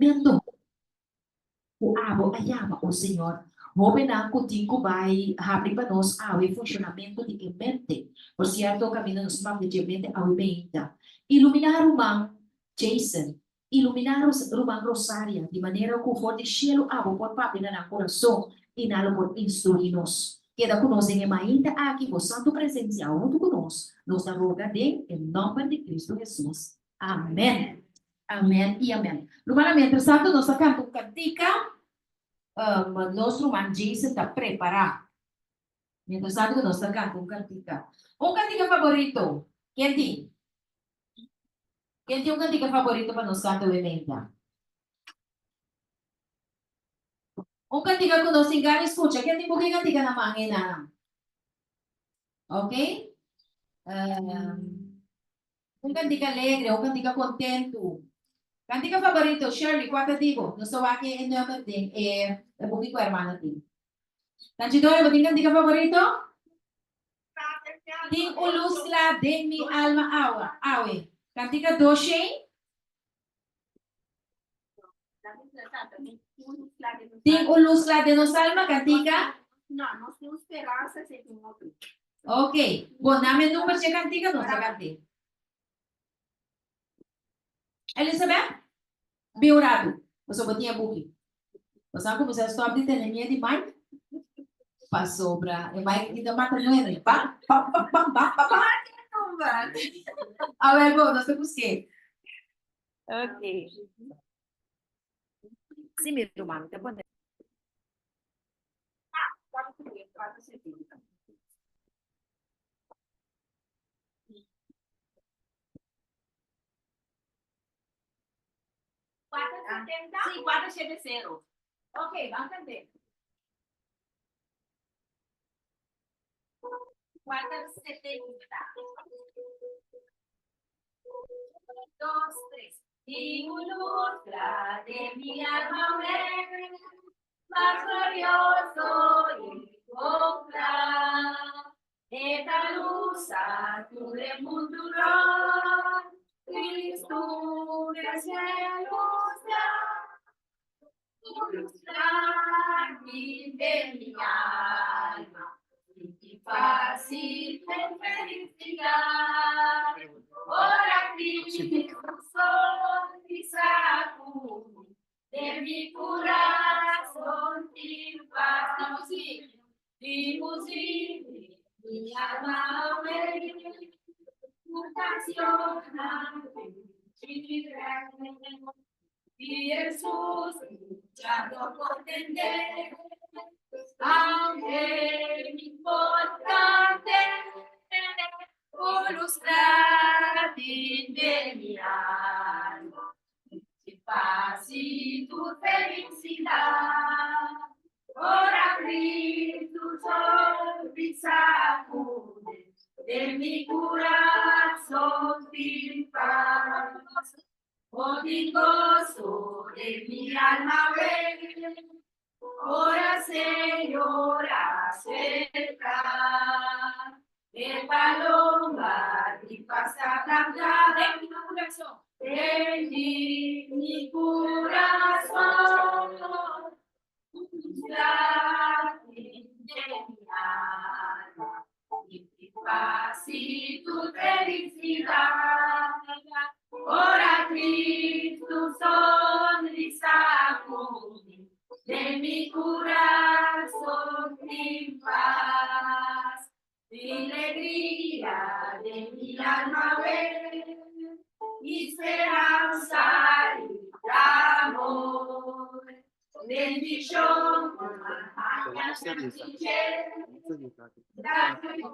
tremendo ku abo a yama, o Señor. Hóbennan ku tin ku bai habri pa nos awe funshonamentu di e mente. Por sierto, kaminda nos papia dje mente awe meinta. Iluminá ruman Jason, iluminá ruman Rosaria, di manera ku for di shelu abo por papia na nan kurason i nan lo por instruí nos. Keda ku nos den e mainta aki, bo santu presensia huntu ku nos. Nos ta roga den e nòmber di Kristu Hesus. Amèn. Amèn i amèn. Rumannan, mientras tanto nos ta kanta un kantika, nos ruman Jason ta prepará. Mientras tanto ku nos ta kanta un kantika. Un kantika faborito, ken tin? Ken tin un kantika faborito pa nos kanta awe meinta? Un kantika ku nos tin gana di skucha. Ken tin buki kantika na man enanan? Ok. Un kantika alegre, un kantika kontentu. Kantika faborito, Shirley, kua ta di bo? Nos ta wak e number den e buki ku hermano tin. Tanchi Dora, bo tin kantika faborito? Tin un lus kla den mi alma awa, awe. Kantika Doshane. Tin un lus kla den nos alma, kantika? Ok, bo name number dje kantika, nos ta kant'é. Elizabeth, bin un ratu, pasobra bo tin e buki. Bo sa kuminsá stòp di tene miedu di Mike? Pasobra e Mike i ta mata nuebe. Pam, pam, pam, pam, pam, pam, pam. Awel bo, nos ta busk'é. Ok. Sí, mi ruman, mi ta pone. Sí, 470. Ok, ban kant'é. 470. Dos, tres. Tin un luz kla den mi alma wen, mas glorioso i kon kla. E ta lusa tur e mundu rònt, Kristu es e lus kla. Un lus kla den mi alma, sinti pas i tur felisidat. Ora Kristu sonrisa ku mi, den mi kurason tin pas. Dimusi mi alma awe, ku kansionnan di Rei. Di Hesus ya no por tende, aunke mi por kant'é, un lus kla tin den mi alma. Di pas i tur felisidat. Ora Cristo sonrisa acude, den mi curason tin pas. Oh, tin gozo den mi alma wen, ora Señor acerca. E paloma di pas ta canta den mi curason. Den mi curason. Ora Cristo sonrisa ku mi, den mi curason tin pas. Tin legria den mi alma wen, i speransa i amor. Bendishon haña di dje, ta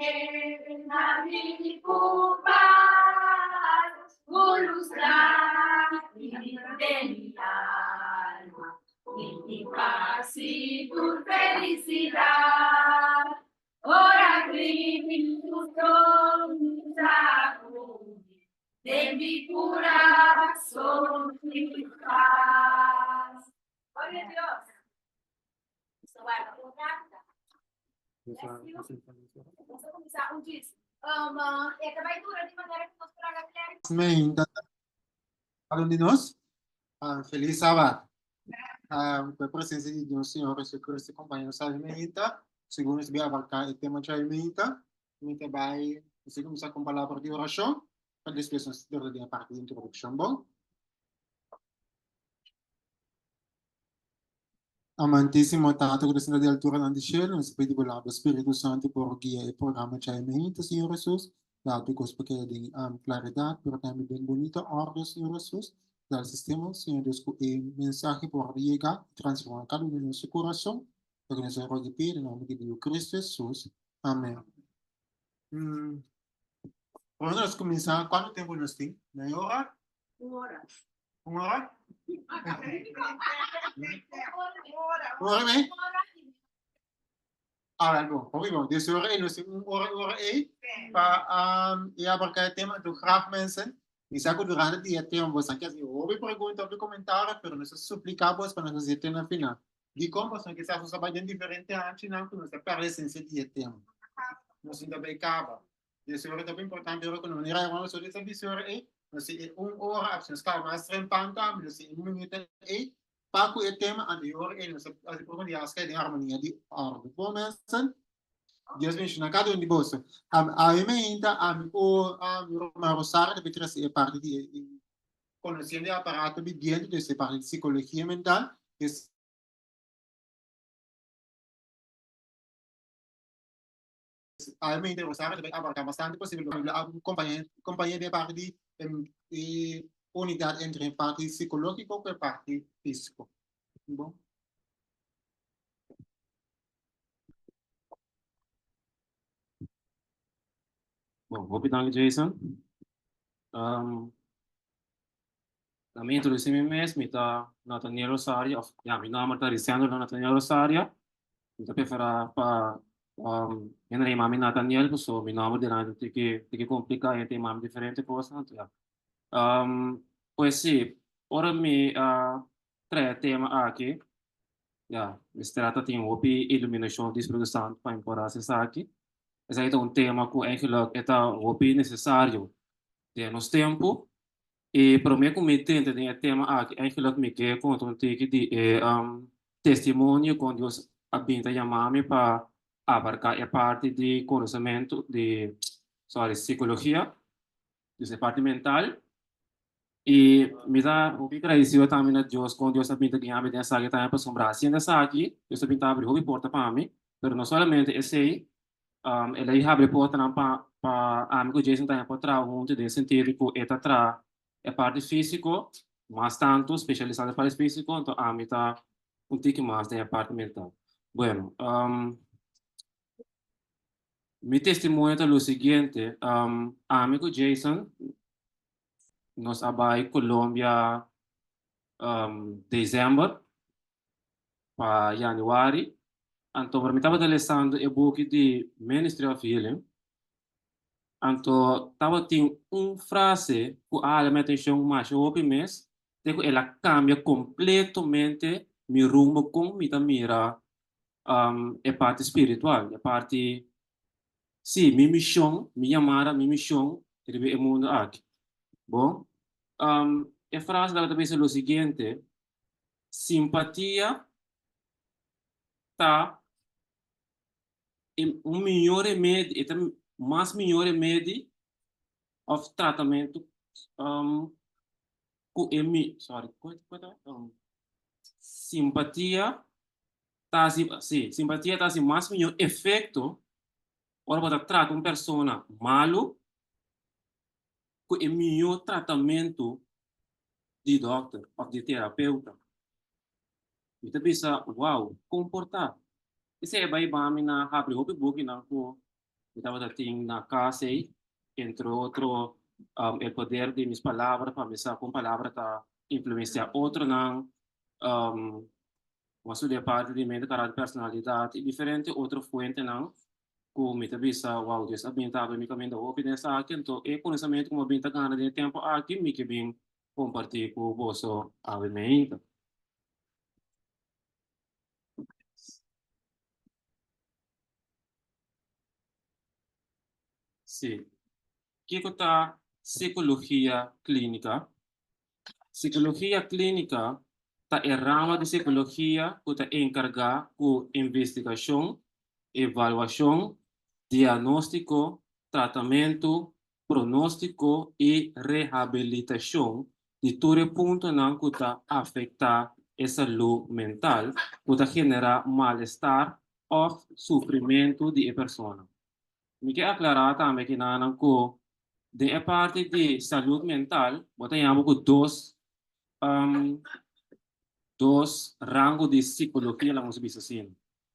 yena mi ku pas, ku lus grandi den mi alma, i pas i tur felisidat. Ora Cristo sonrisa ku mi, den mi curason tin paz. Gloria a Dios. Nos ta warda un carta. Bless you. Nos ta cuminsa un djis. Um, e ta bai dura di manera cu nos por haga clerico. Meinta ta algun di nos. Ah, feliz Sabat. Ah, ku e presensia di Dios Señor Jesucristo kompaña nos awe meinta. Segun nos bai abarká e tema djawe meinta, mi ta bai nos ta kuminsá ku un palabra di orashon, pa despues nos dor den e parti di introdukshon. Bon? Amantísimo Tata ku ta sinta di alturanan di shelu, nos ta pidi bo laba Spiritu Santu por guia e programa djawe meinta, Señor Jesus. Laat e kos pa keda den klaridat, pero tambe den bunita orde, Señor Jesus. Dal sistema, Señor Dios, ku e mensahe por yega i transforma kada un di nos su kurason. Loke nos a roga i pidi den nomber di Dios Cristo Jesus. Amen. Mm. Prome nos kuminsá, kuantu tempu nos tin? Mei ora? Un ora. Un ora? Un ora i mei? Alright, bon, hopi bon. Dus ora ei nos tin un ora, ora ei pa um, e abarca e tema. Anto graag mensen, mi sa ku durante di e tema boso a hasi hopi pregunta, hopi komentario, pero nos a supliká bos pa nos hasi e tema final. Dikon? Pasobra kisas nos a bai den diferente hanchinan ku nos a pèrdè esensia di e tema. Nos no ta bai kaba. Dus ora ta hopi importante ora ku nos manera hermano nos ta bisa ora ei, nos tin e un ora, si nos kaba mas trempan tambe, nos tin e minuto ei Pa ku e tema anterior ei nos a hasi profundidad acerca den armonia di orde. Bon mensen, Dios bendiciona cada un di boso. Awe mainta ami ku mi ruman Rosario ta trese e parti di conociendo e aparato bibiente, dus e parti di psicologia mental. Dus awe mainta Rosario ta bay abarca bastante posibel lo compañe den e parti di e unidad entre e parti psicologico cu e parti fisico. Bon. Bon, hopi danki Jason. Um, na mi introduci mi mes, mi ta Nathaniel Rosario, of ja, mi nomber ta Risandro Nathaniel Rosario. Mi ta prefera pa um, hende yama mi Nathaniel, paso mi nomber delante tiki tiki complica, hende ta yama mi diferente cosnan, anto ja. Um, pues sí, ora mi a trae e tema aki, ya, mester ta tin hopi iluminacion di Spiritu Santo pa mi por haci esaki. Esaki ta un tema cu eigenlijk e ta hopi necesario den nos tempo. I prome cu mi drenta den e tema aki, eigenlijk mi ke conta un tiki di e um, testimonio con Dios a bin ta yama mi pa abarca e parti di conocemento di, sorry, psicologia. Dus e parti mental. I mi ta hopi gradisido tambe na Dios kon Dios a bin ta guia mi den esaki tambe pasobra hasiendo esaki Dios a bin ta abri hopi porta pa mi. Pero no solamente esei, el a habri portanan pa pa ami ku Jason tambe por traha huntu den sentido ku e ta traha e parti físiko mas tantu, spesialisá den parti físiko, anto ami ta un tiki mas den e parti mental. Bueno, Mi testimonio ta lo siguiente, ami ku Jason nos a bai Colombia december pa januari, anto mi tabata lesando e buki di Ministry of Healing, anto tabatin un frase ku a hala mi atenshon masha hopi mes, te ku el a kambia kompletamente mi rumbo kon mi ta mira e parti spiritual, e parti, sí, mi mishon, mi yamada, mi mishon riba e mundu aki. Bon, e frase tabata bisa lo siguiente, Simpatia ta un mihó remedi, e ta mas mihó remedi òf tratamentu ku e mi, sorry, ku ta? Simpatia ta hasi, sí, simpatia ta hasi mas mihó efekto ora bo ta trata un persona malu ku e mihó tratamentu di dòkter òf di terapeuta. Mi ta bisa, wow, kon por ta? Esei a bai bami na habri hopi bukinan ku mi tabata tin na kas ei, entre otro El poder de mis palabras, pa mi sa kon palabra ta influensiá otronan, Bo a studia parti di mente, karakter, personalidat i diferente otro fuentenan ku mi ta bisa, wow, Dios a bin ta abri mi kaminda hopi den esaki. Anto e konosamentu ku mi a bin ta gana den e tempu aki mi ke bin kompartí ku boso awe meinta. Sí. Kiko ta sikologia klínika? Psikologia klínika ta e rama di psikologia ku ta enkargá ku investigashon, evaluashon, diagnóstiko, tratamentu, pronóstiko i rehabilitashon di tur e puntonan ku ta afektá e salú mental ku ta generá malestar òf sufrimentu di e persona. Mi ke aklará tambe kinanan ku den e parti di salud mental bo ta yama ku dos dos rango di psikologia laga nos bisa asina.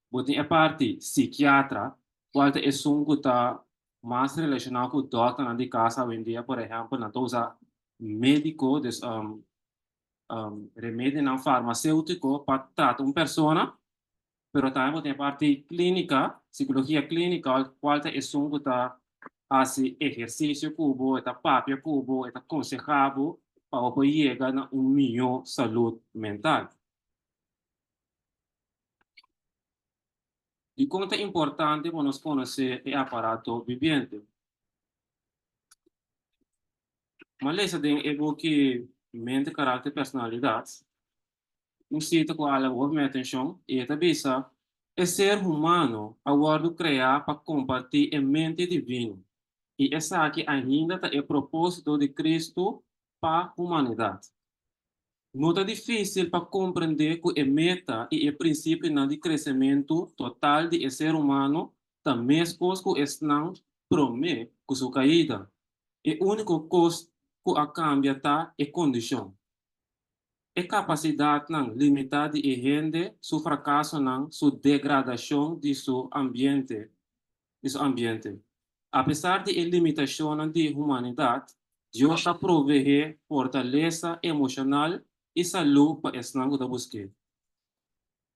Bo tin e parti sikiatra kual ta esun ku ta mas relashoná ku dòkternan di kas awendia por ehèmpel nan ta usa médiko dus remedionan farmaseutiko pa trata un persona. Pero tambe bo tin e parti klínika, psikologia klínika, kual ta esun ku ta hasi ehersisio ku bo, e ta papia ku bo, e ta konsehá bo pa bo por yega na un mihó salud mental. Dikon ta importante pa nos konosé e aparato bibiente? M'a lesa den e buki Mente, Karakter, Personalidat Un sita ku a hala hopi mi atenshon i e ta bisa, E ser humano a wòrdu kreá pa kompartí e mente divino, i esaki ainda ta e propósito di Kristu pa humanidat. No ta difísil pa komprendé ku e meta i e prinsipionan di kresementu total di e ser humano ta meskos ku esnan promé ku su kaida. E úniko kos ku a kambia ta e kondishon. E kapasidatnan limitá di e hende, su frakasonan, su degradashon di su ambiente, di su ambiente. Apesar di e limitashonnan di humanidat, Dios ta proveé fortalesa emoshonal i salú pa esnan ku ta busk'é.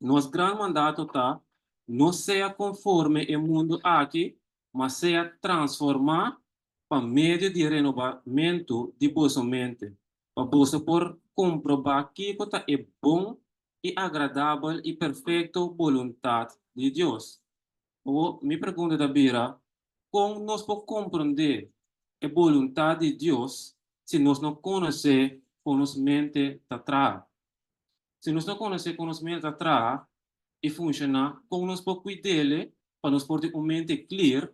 Nos gran mandato ta, No sea konforme e mundu aki, ma sea transformá pa medio di renobamentu di boso mente, pa boso por komprobá kiko ta e bon i agradabel i perfekto boluntat di Dios. Awor, mi pregunta ta bira, Kon nos por komprondé e boluntat di Dios si nos no konosé kon nos mente ta traha? Si nos no konosé kon nos mente ta traha i funshoná, kon nos por kuid'el pa nos por tin un mente klir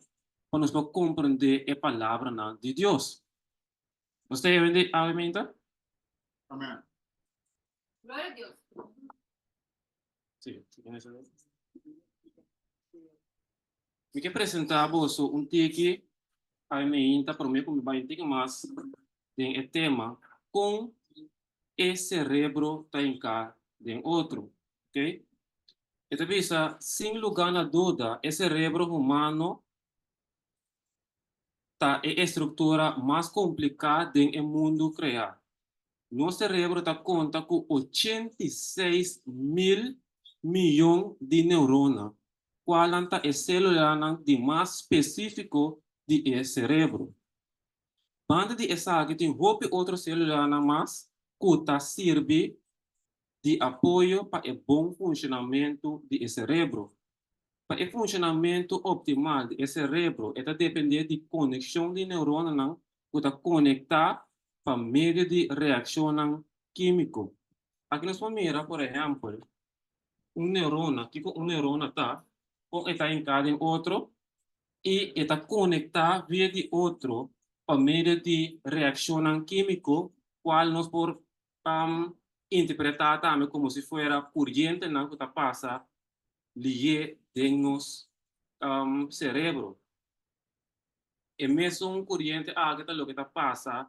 pa nos por komprondé e palabranan di Dios? Nos ta hewen di awe meinta? Amen. Gloria a Dios. Sí, sí, Mi ke presentá boso un tiki awe meinta promé ku mi bai un tiki mas den e tema kon e serebro ta hinká den otro. Okay? E ta bisa, sin lugá na duda, e serebro humano ta e estruktura mas kompliká den e mundu kreá. Nos serebro ta konta ku 86.000 miyon di neurona, kualnan ta e sélulanan di mas spesífiko di e serebro. Banda di esaki tin hopi otro sélulanan mas ku ta sirbi di apoyo pa e bon funshonamentu di e serebro. Pa e funshonamentu optimal di e serebro e ta dependé di konekshon di neuronanan ku ta konektá pa medio di reakshonnan kímiko. Aki nos por mira, por ehèmpel, un neurona, kiko un neurona ta, kon e ta hinká den otro i e ta konektá via di otro pa medio di reakshonnan kímiko kual nos por interpretá tambe komo si fuera kurientenan ku ta pasa lihé den nos serebro. E mesun kuriente aki ta loke ta pasa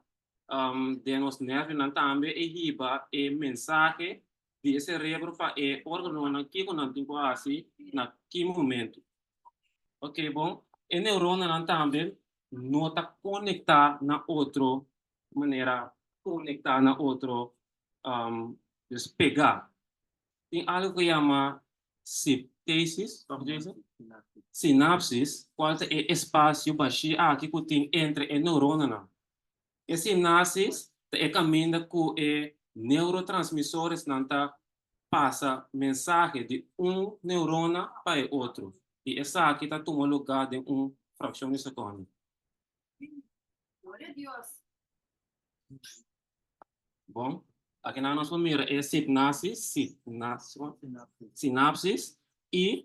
den nos nervionan tambe, e hiba e mensahe di e serebro pa e organonan kiko nan tin ku hasi na ki momento. Ok, bon, e neuronanan tambe no ta konektá na otro manera konektá na otro, dus pegá. Tin algu ku yama siptesis, tòg Jason? Sinapsis, kual ta e espasio bashí aki ku tin entre e neuronanan. E sinapsis ta e kaminda ku e neurotransmisoresnan ta pasa mensahe di un neurona pa e otro, i esaki ta tuma lugá den un frakshon di sekònde. Gloria a Dios. Bon. Akinan nos por mira e sipnasis, sinapsis i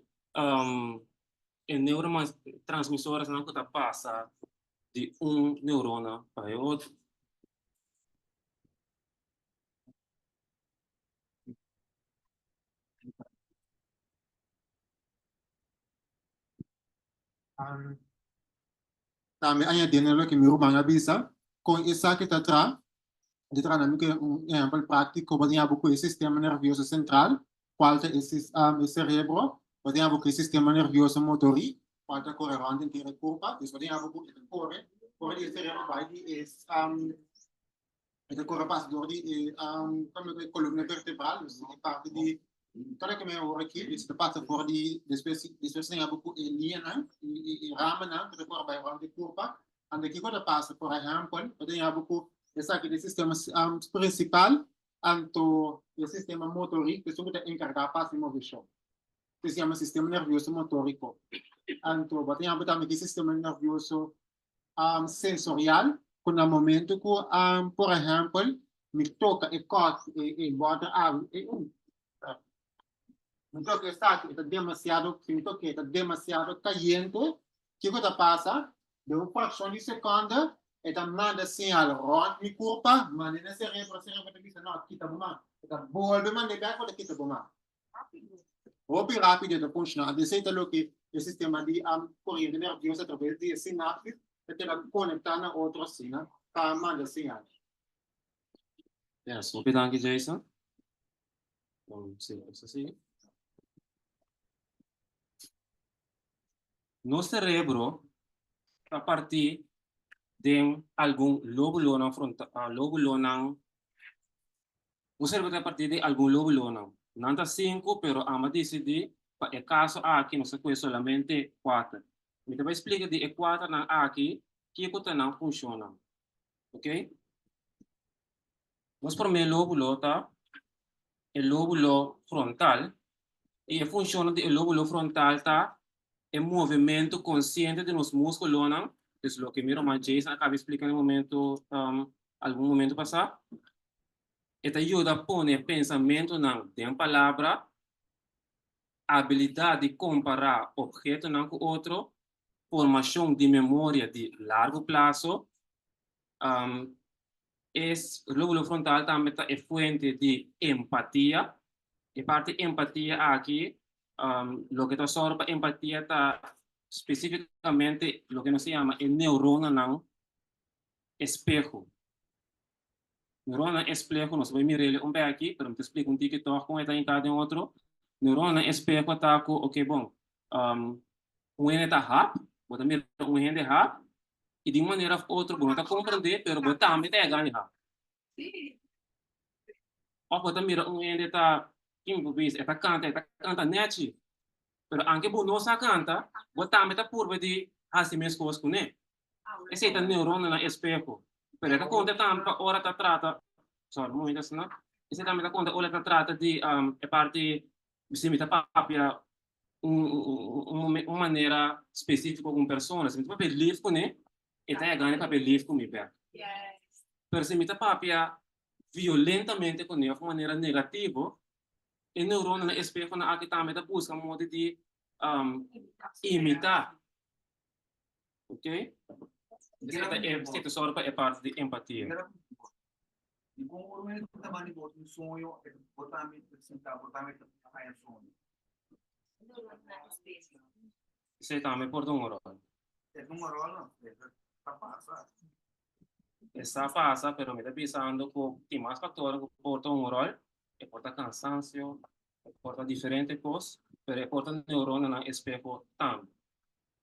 e neurotransmisoresnan ku ta pasa di un neurona pa e otro. Tambe añadiendo na loke mi ruman a bisa, kon esaki ta traha, di traha na mi ku un ehèmpel práktiko, bo tin abo ku e sistema nervioso sentral, kual ta e e serebro, bo tin abo ku e sistema nervioso motorí, kual ta kore rònt henter e kurpa, dus bo tin abo ku e ta kore for di e serebro bai di e E ta kore pas dor di e e kolumna vertebral, dus e parti di tur loke mi a hoor aki, dus ta pasa for di despues despues ta yaba ku e liñanan e ramanan ku ta kore bai rònt e kurpa. Anto kiko ta pasa? Por ehèmpel, bo ta yaba ku esaki ta e sistema prinsipal, anto e sistema motorik ta esun ku ta enkargá pa hasi moveshon. Esei se yama sistema nervioso motoriko. Anto bo ta yaba tambe ki sistema nervioso sensorial ku na momento ku por ehèmpel mi toka e kòt e bòter awa e mi toka esaki e ta demasiado si mi toka e ta demasiado kayente kiko ta pasa den un frakshon di sekònde e ta manda señal rònt mi kurpa manda na serebro serebro ta bisa no kita bo man e ta bolbe manda e bèk pa ta kita bo man. Hopi rápido e ta funshoná. Anto esei ta loke e sistema di koriente nervioso atraves di e sinapsis ta keda konektá na otro asina pa manda señal. Yes, hopi danki Jason. Sí, nos a sigui. Nos cerebro ta partí den algun lóbulonan frontal, lóbulonan Un serebro ta partí di algun lóbulonan. Nan ta sinku, pero amo a disidí pa e kaso aki nos ta kohe solamente kuater. Mi ta bai splika di e kuaternan aki kiko ta nan funshonnan. Oke? Nos promé lóbulo ta e lóbulo frontal i e funshonnan di e lóbulo frontal ta e movementu konsiente di nos múskulonan, dus loke mi ruman Jason a kaba di splika na e momento algun momento pasá. E ta yuda pone pensamentunan den palabra, abilidat di kompará ophetonan ku otro, formashon di memoria di largu plaso. E lóbulo frontal tambe ta e fuente di empatia. E parti empatia aki, loke ta sòru pa empatia ta spesífikamente loke nos ta yama e neuronanan espeho. Neuronanan espleho, nos ta bai mir'el un beki, pero mi ta splika un tiki tòg kon e ta hinká den otro. Neuronanan espeho ta ku, oke bon, un hende ta hap, bo ta mira un hende hap, i di un manera òf otro bo no ta komprendé, pero bo tambe ta yega di hap. Òf bo ta mira un hende ta, kin mi por bisa, e ta kanta, e ta kanta nèchi, pero anke bo no sa kanta, bo tambe ta purba di hasi meskos kuné. Esei ta neuronanan espeho. Pero e ta konta tambe pa ora ta trata, sorry, un momento asina. Esei tambe ta konta ora ta trata di e parti, si mi ta papia un un un manera spesífiko ku un persona, si mi ta papia lif kuné, e ta yega gana di papia lif ku mi bèk. Pero si mi ta papia violentamente kuné òf manera negativo, e neuronanan espehonan aki tambe ta buska modo di imitá. Ok? Esei ta e esei ta sòru pa e parti di empatia. Dikon ora un hende ta manda bo un soño, e bo tambe ta sintá, bo tambe ta haña soño? Esei tambe por ta un ròl. E ta un ròl no, e ta pasa. E sa pasa, pero mi ta bisando ku tin mas faktornan ku por ta un ròl. E por ta kansansio, e por ta diferente kos, pero e por ta neuronanan espeho tambe.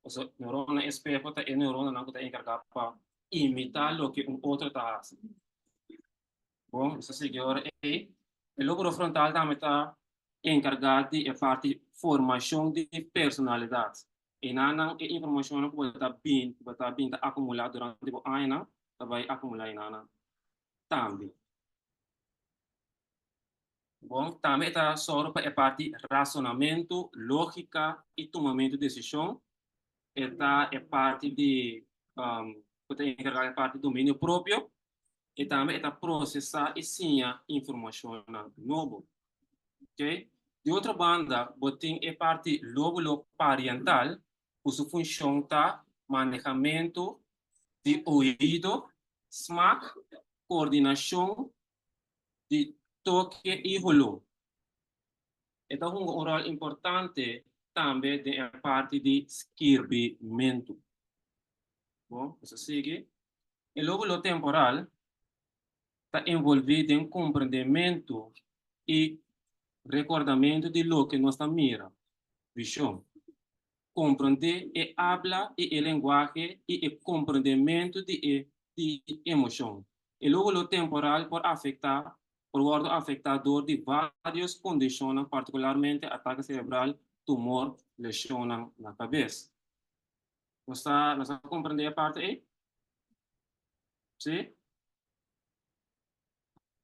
Pasobra neuronanan espeho ta e neuronanan ku ta enkargá pa imitá loke un otro ta hasi. Bon, nos ta sigui ora ei. E lóbulo frontal tambe ta enkargá di e parti formashon di personalidat. Enanan e informashonnan ku bo ta bin, ku bo ta bin ta akumulá durante bo añanan ta bai akumulá enanan tambe. Bon, tambe e ta sòru pa e parti rasonamentu, lógika i tumamentu di desishon. E ta e parti di ku ta enkargá e parti dominio propio. I tambe e ta prosesá i siña informashonnan nobo. Oké. Di otro banda bo tin e parti lóbulo pariental ku su funshon ta manehamentu di oido, smak, koordinashon di toke i holó. E ta hunga un ròl importante tambe den e parti di skirbimentu. Bon, nos a sigui. E lóbulo temporal ta envolví den komprendementu i rekordamentu di loke nos ta mira, vishon. Komprendé e abla i e lenguahe i e komprendementu di e di emoshon. E lóbulo temporal por afektá por wòrdu afektá dor di vários kondishonnan, partikularmente atake serebral, tumor, leshonnan na kabes. Nos ta nos ta komprendé e parti ei? Sí?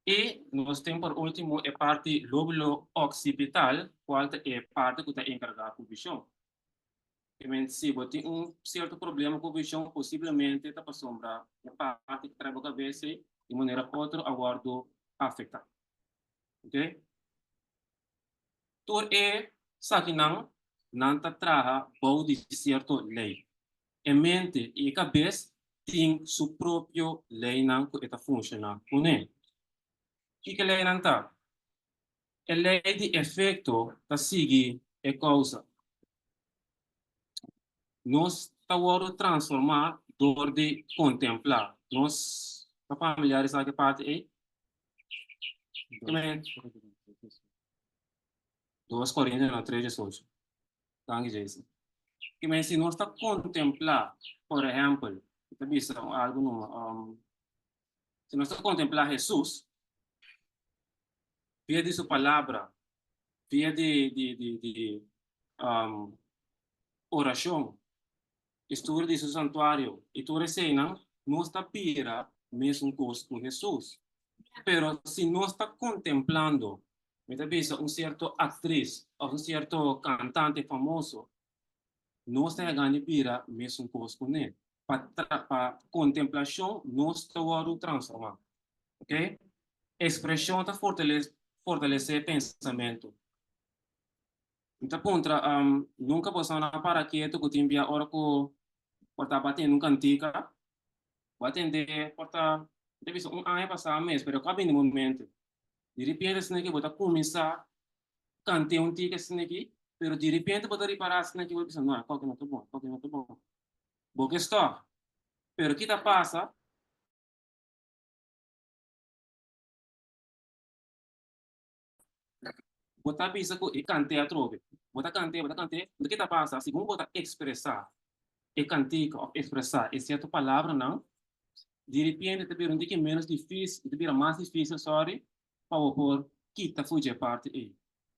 I nos tin por último e parti lóbulo oksipital, kual ta e parti ku ta enkargá ku vishon. Kimen si bo tin un sierto problema ku vishon, posiblemente ta pasobra e parti ku trae bo kabes ei di manera otro a wòrdu afektá. Oke? Tur e sakinan nan ta traha bou di sierto lei. E mente i e kabes tin su propio leinan ku e ta funshoná kuné. Kiko e leinan ta? E lei di efekto ta sigui e kousa. Nos ta wòrdu transformá dor di kontemplá. Nos ta familiarisá ku e parti ei? Dos Korintionan tres diesocho. Danki Jason. Ki men si nos ta kontemplá, por ehèmpel, mi ta bisa un algu numa, si nos ta kontemplá Hesus via di su palabra, via di di di di orashon, estudio di su santuario i tur eseinan, nos ta bira mesun kos ku Hesus. Pero si nos ta kontemplando, mi ta bisa un sierto aktris òf un sierto kantante famoso, nos ta yega di bira mesun kos kuné. Pa pa kontemplashon nos ta wòrdu transformá. Oke? Ekspreshon ta fortalesé pensamentu. Mi ta puntra, nunka boso a para ketu ku tin bia ora ku bo ta tende un kantika? Bo a tende por ta, mi ta bisa un aña pasá mes, pero ku a bini momento. Di repente asina ki bo ta kuminsá kant'é un tiki asina ki, pero di repente bo ta ripará asina ki bo ta bisa, no, e koki no ta bon, e koki no ta bon. Bo ke stòp. Pero ki ta pasa? Bo ta bisa ku e kant'é atrobe. Bo ta kant'é, bo ta kant'é, enton ke ta pasa? Segun bo ta ekspresá e kantika òf ekspresá e sierto palabranan, di repente ta bira un tiki ménos difísil, ta bira mas difísil, sòri, pa bo por kita for dje parti ei.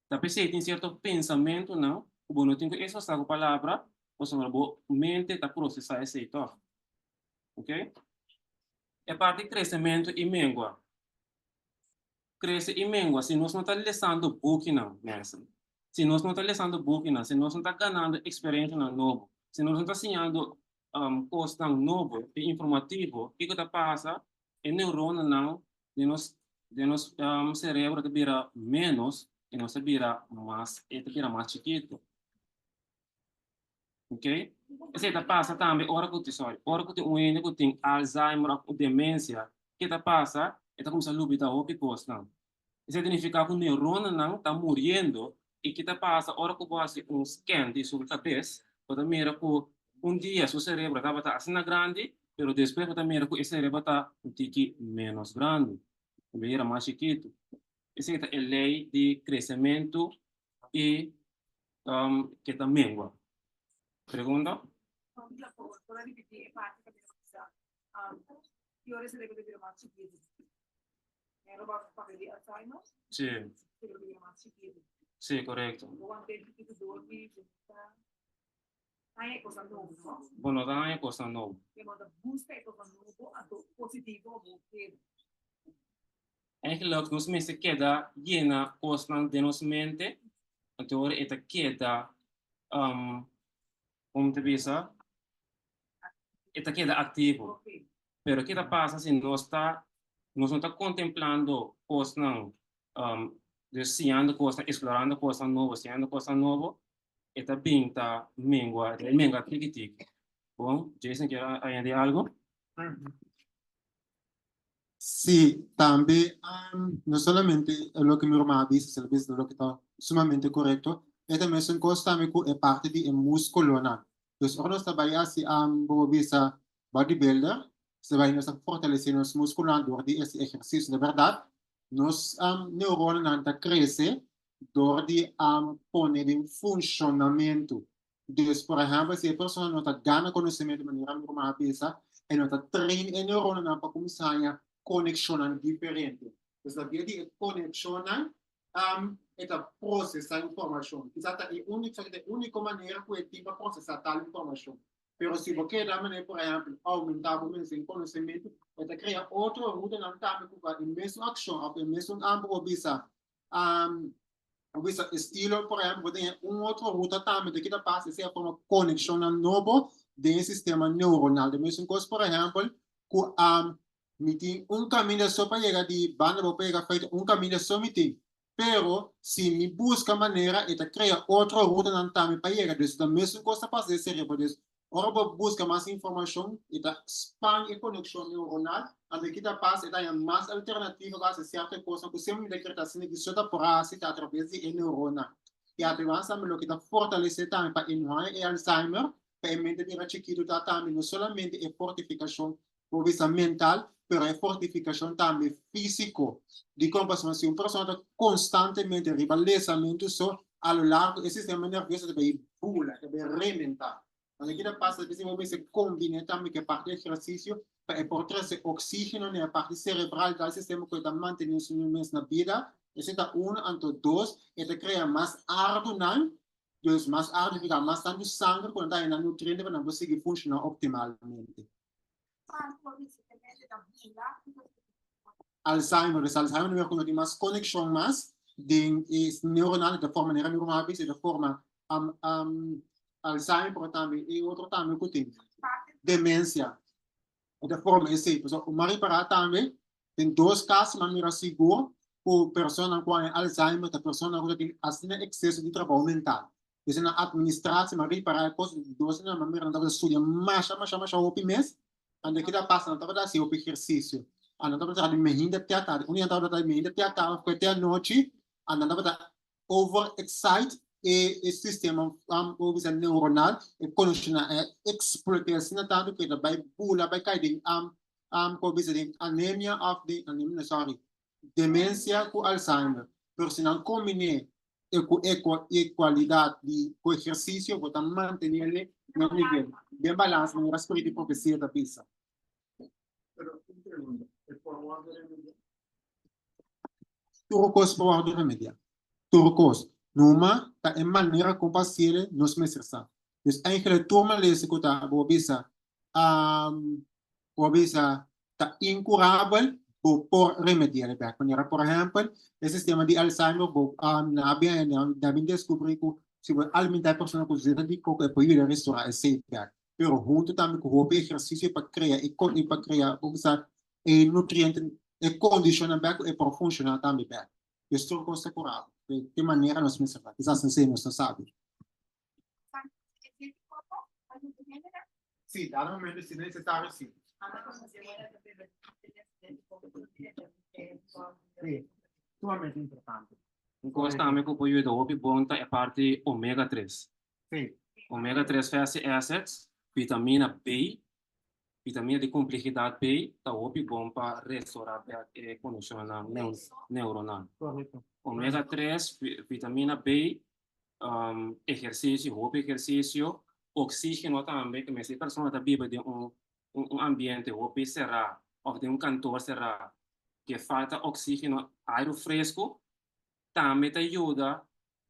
Ta p'esei tin sierto pensamentunan ku bo no tin ku ekspresá ku palabra, pasobra bo mente ta prosesá esei tòg. Oke? E parti kresementu i mengua. Krese i mengua si nos no ta lesando bukinan, mensen. Si nos no ta lesando bukinan, si nos no ta ganando eksperensianan nobo, si nos no ta siñando kosnan nobo i informativo, kiko ta pasa? E neuronanan den nos den nos serebro ta bira ménos i nos ta bira mas e ta bira mas chikitu. Ok? Esei ta pasa tambe ora ku sorry, ora ku tin un hende ku tin Alzheimer òf demensia, ke ta pasa? E ta kuminsá lubidá hopi kosnan. Esei ta nifiká ku neuronanan ta muriendo i ke ta pasa ora ku bo hasi un scan di su kabes, bo ta mira ku un dia su serebro tabata asina grandi, pero despues bo ta mira ku e serebro ta un tiki ménos grandi, e bira mas chikitu. Esei ta e lei di kresementu i ke ta mengua. Pregunta? Sí. Sí, korekto. Bo no ta haña kosnan nobo. Eigenlijk nos mester keda yena kosnan den nos mente, anto ora e ta keda, como ta bisa, e ta keda aktivo. Pero ke ta pasa si nos ta nos no ta kontemplando kosnan, dus siñando kosnan, eksplorando kosnan nobo, siñando kosnan nobo, e ta bin ta mengua, e ta mengua tiki tiki. Bon, Jason kier a añadi algo? Sí, tambe no solamente loke mi ruman a bisa, sino bisa loke ta sumamente korekto, e ta mesun kos tambe ku e parti di e múskulonan. Dus ora nos ta bai hasi bo por bisa bodybuilder, nos ta bai nos ta fortalesé nos múskulonan dor di hasi ehersisio. Na bèrdat nos neuronanan ta krese dor di pone den funshonamentu. Dus, por ehèmpel, si e persona no ta gana konosementu manera mi ruman a bisa, e no ta train e neuronanan pa kuminsá haña konekshonnan diferente. Dus a via di e konekshonnan e ta prosesá informashon. Kisas ta e úniko, esaki ta e úniko manera ku e tin pa prosesá tal informashon. Pero si bo keda manera, por ehèmpel, oumentá bo mes den konosementu, e ta krea otro rutanan tambe ku pa e mesun akshon òf e mesun ambo bo bisa bo bisa estilo, por ehèmpel, bo tin un otro ruta tambe ta kita pasa, esei a forma konekshonnan nobo den e sistema neuronal. E mesun kos, por ehèmpel, ku mi tin un kaminda so pa yega di banda bo pa yega feita, un kaminda so mi tin. Pero si mi buska manera e ta krea otro rutanan tambe pa yega. Dus ta mesun kos ta pasa den serebro. Dus ora bo buska mas informashon e ta span e konekshon neuronal, anto ki ta pasa e ta haña mas alternativa pa hasi sierto kosnan ku semper mi ta kere ta asina ki so ta por hasi ta atraves di e neuronnan. I ademas tambe loke ta fortalesé tambe pa e no haña e Alzheimer, pa e mente bira chikitu ta tambe no solamente e fortifikashon Por bisa mental, pero e fortificacion tambe fisico. Dicon? Pasobra si un persona ta constantemente riba lesamentu so, a lo largo e sistema nervioso ta bay bula, ta bay rementa. Anto ki ta pasa? P'esei bo mester combina tambe cu e parti ehercicio pa e por trece oxigeno na e parti cerebral di tal sistema cu e ta mantene su mes na bida. Esei ta uno. Anto dos, e ta crea mas ardunan, dus mas ardu significa mas tantu sanger cu nan ta haña nan nutriente pa nan por sigui funciona optimalmente. Alzheimer, dus Alzheimer nu ku no tin mas konekshon mas den e neuronal ta forma manera mi ruman a bisa e ta forma Alzheimer pero tambe e otro tambe ku tin demensia e ta forma esei pasobra mi a ripará tambe den dos kaso mi a mira sigur ku personanan ku haña Alzheimer ta personanan ku ta tin asina ekseso di trabou mental. Esei nan administratie, m'a ripará e kos, dos nan m'a mira nan tabata studia masha masha masha hopi mes, anto kita pasa nan tabata hasi hopi ehersisio, anto nan tabata traha di mehinda te atardi, un dia nan tabata traha di mehinda te atardi ku te anochi, anto nan tabata over excite e e sistema bo bisa neuronal, e konekshonnan a eksplote asina tantu ku e ta bai bula bai kai den bo bisa den anemia òf den anemia no sorry demensia ku Alzheimer, pero si nan kombiné e ku e kualidat di ku ehersisio bo ta mantenele na un nivel den balans manera Spirit di Profesia ta bisa. Pero un pregunta, e por wòrdu remediá? Tur kos por wòrdu remediá. Tur kos. Numa ta e manera kon pa hasiel nos mester sa. Dus eigenlijk tur malesa ku ta bo bisa bo bisa ta inkurabel, bo por remediá bek. Manera por ehèmpel, e sistema di Alzheimer, bo nan a bin nan a bin deskubrí ku si bo alimentá e persona ku zeta di koko e por yuda restorá esei bek. Pero huntu tambe ku hopi ehersisio pa krea e pa krea bo bisa e nutriente e kondishonnan bek ku e por funshoná tambe bek. Dus tur kos ta kurabel. Di manera nos mester fai. Kisas esei nos no sabi. Sí, dado momento si necesario, sí. Sí, sumamente importante. Un kos tambe ku por yuda hopi bon ta e parti omega tres. Sí. Omega tres fatty acids, vitamina B, vitamina di komplehidat B ta hopi bon pa restorá bèk e konekshonnan neuronal. Korekto. Omega tres, vitamina B ehersisio, hopi ehersisio, oxígeno tambe, ke mester e persona ta biba den un un ambiente hopi será òf den un kantor será ke falta oxígeno, airu fresku, tambe ta yuda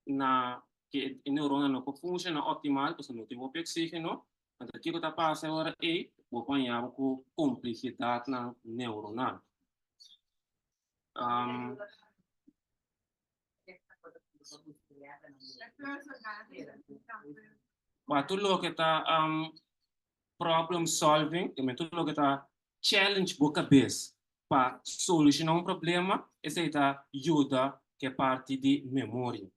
na ke e neurona no por funshoná optimal pasobra no tin hopi oxígeno. Anto kiko ta pasa e ora ei? Bo por haña bo ku komplehidatnan neuronal. Pa tur loke ta problem solving, tur loke ta challenge bo kabes. pa solushoná un problema, esei ta yuda ku e parti di memoria.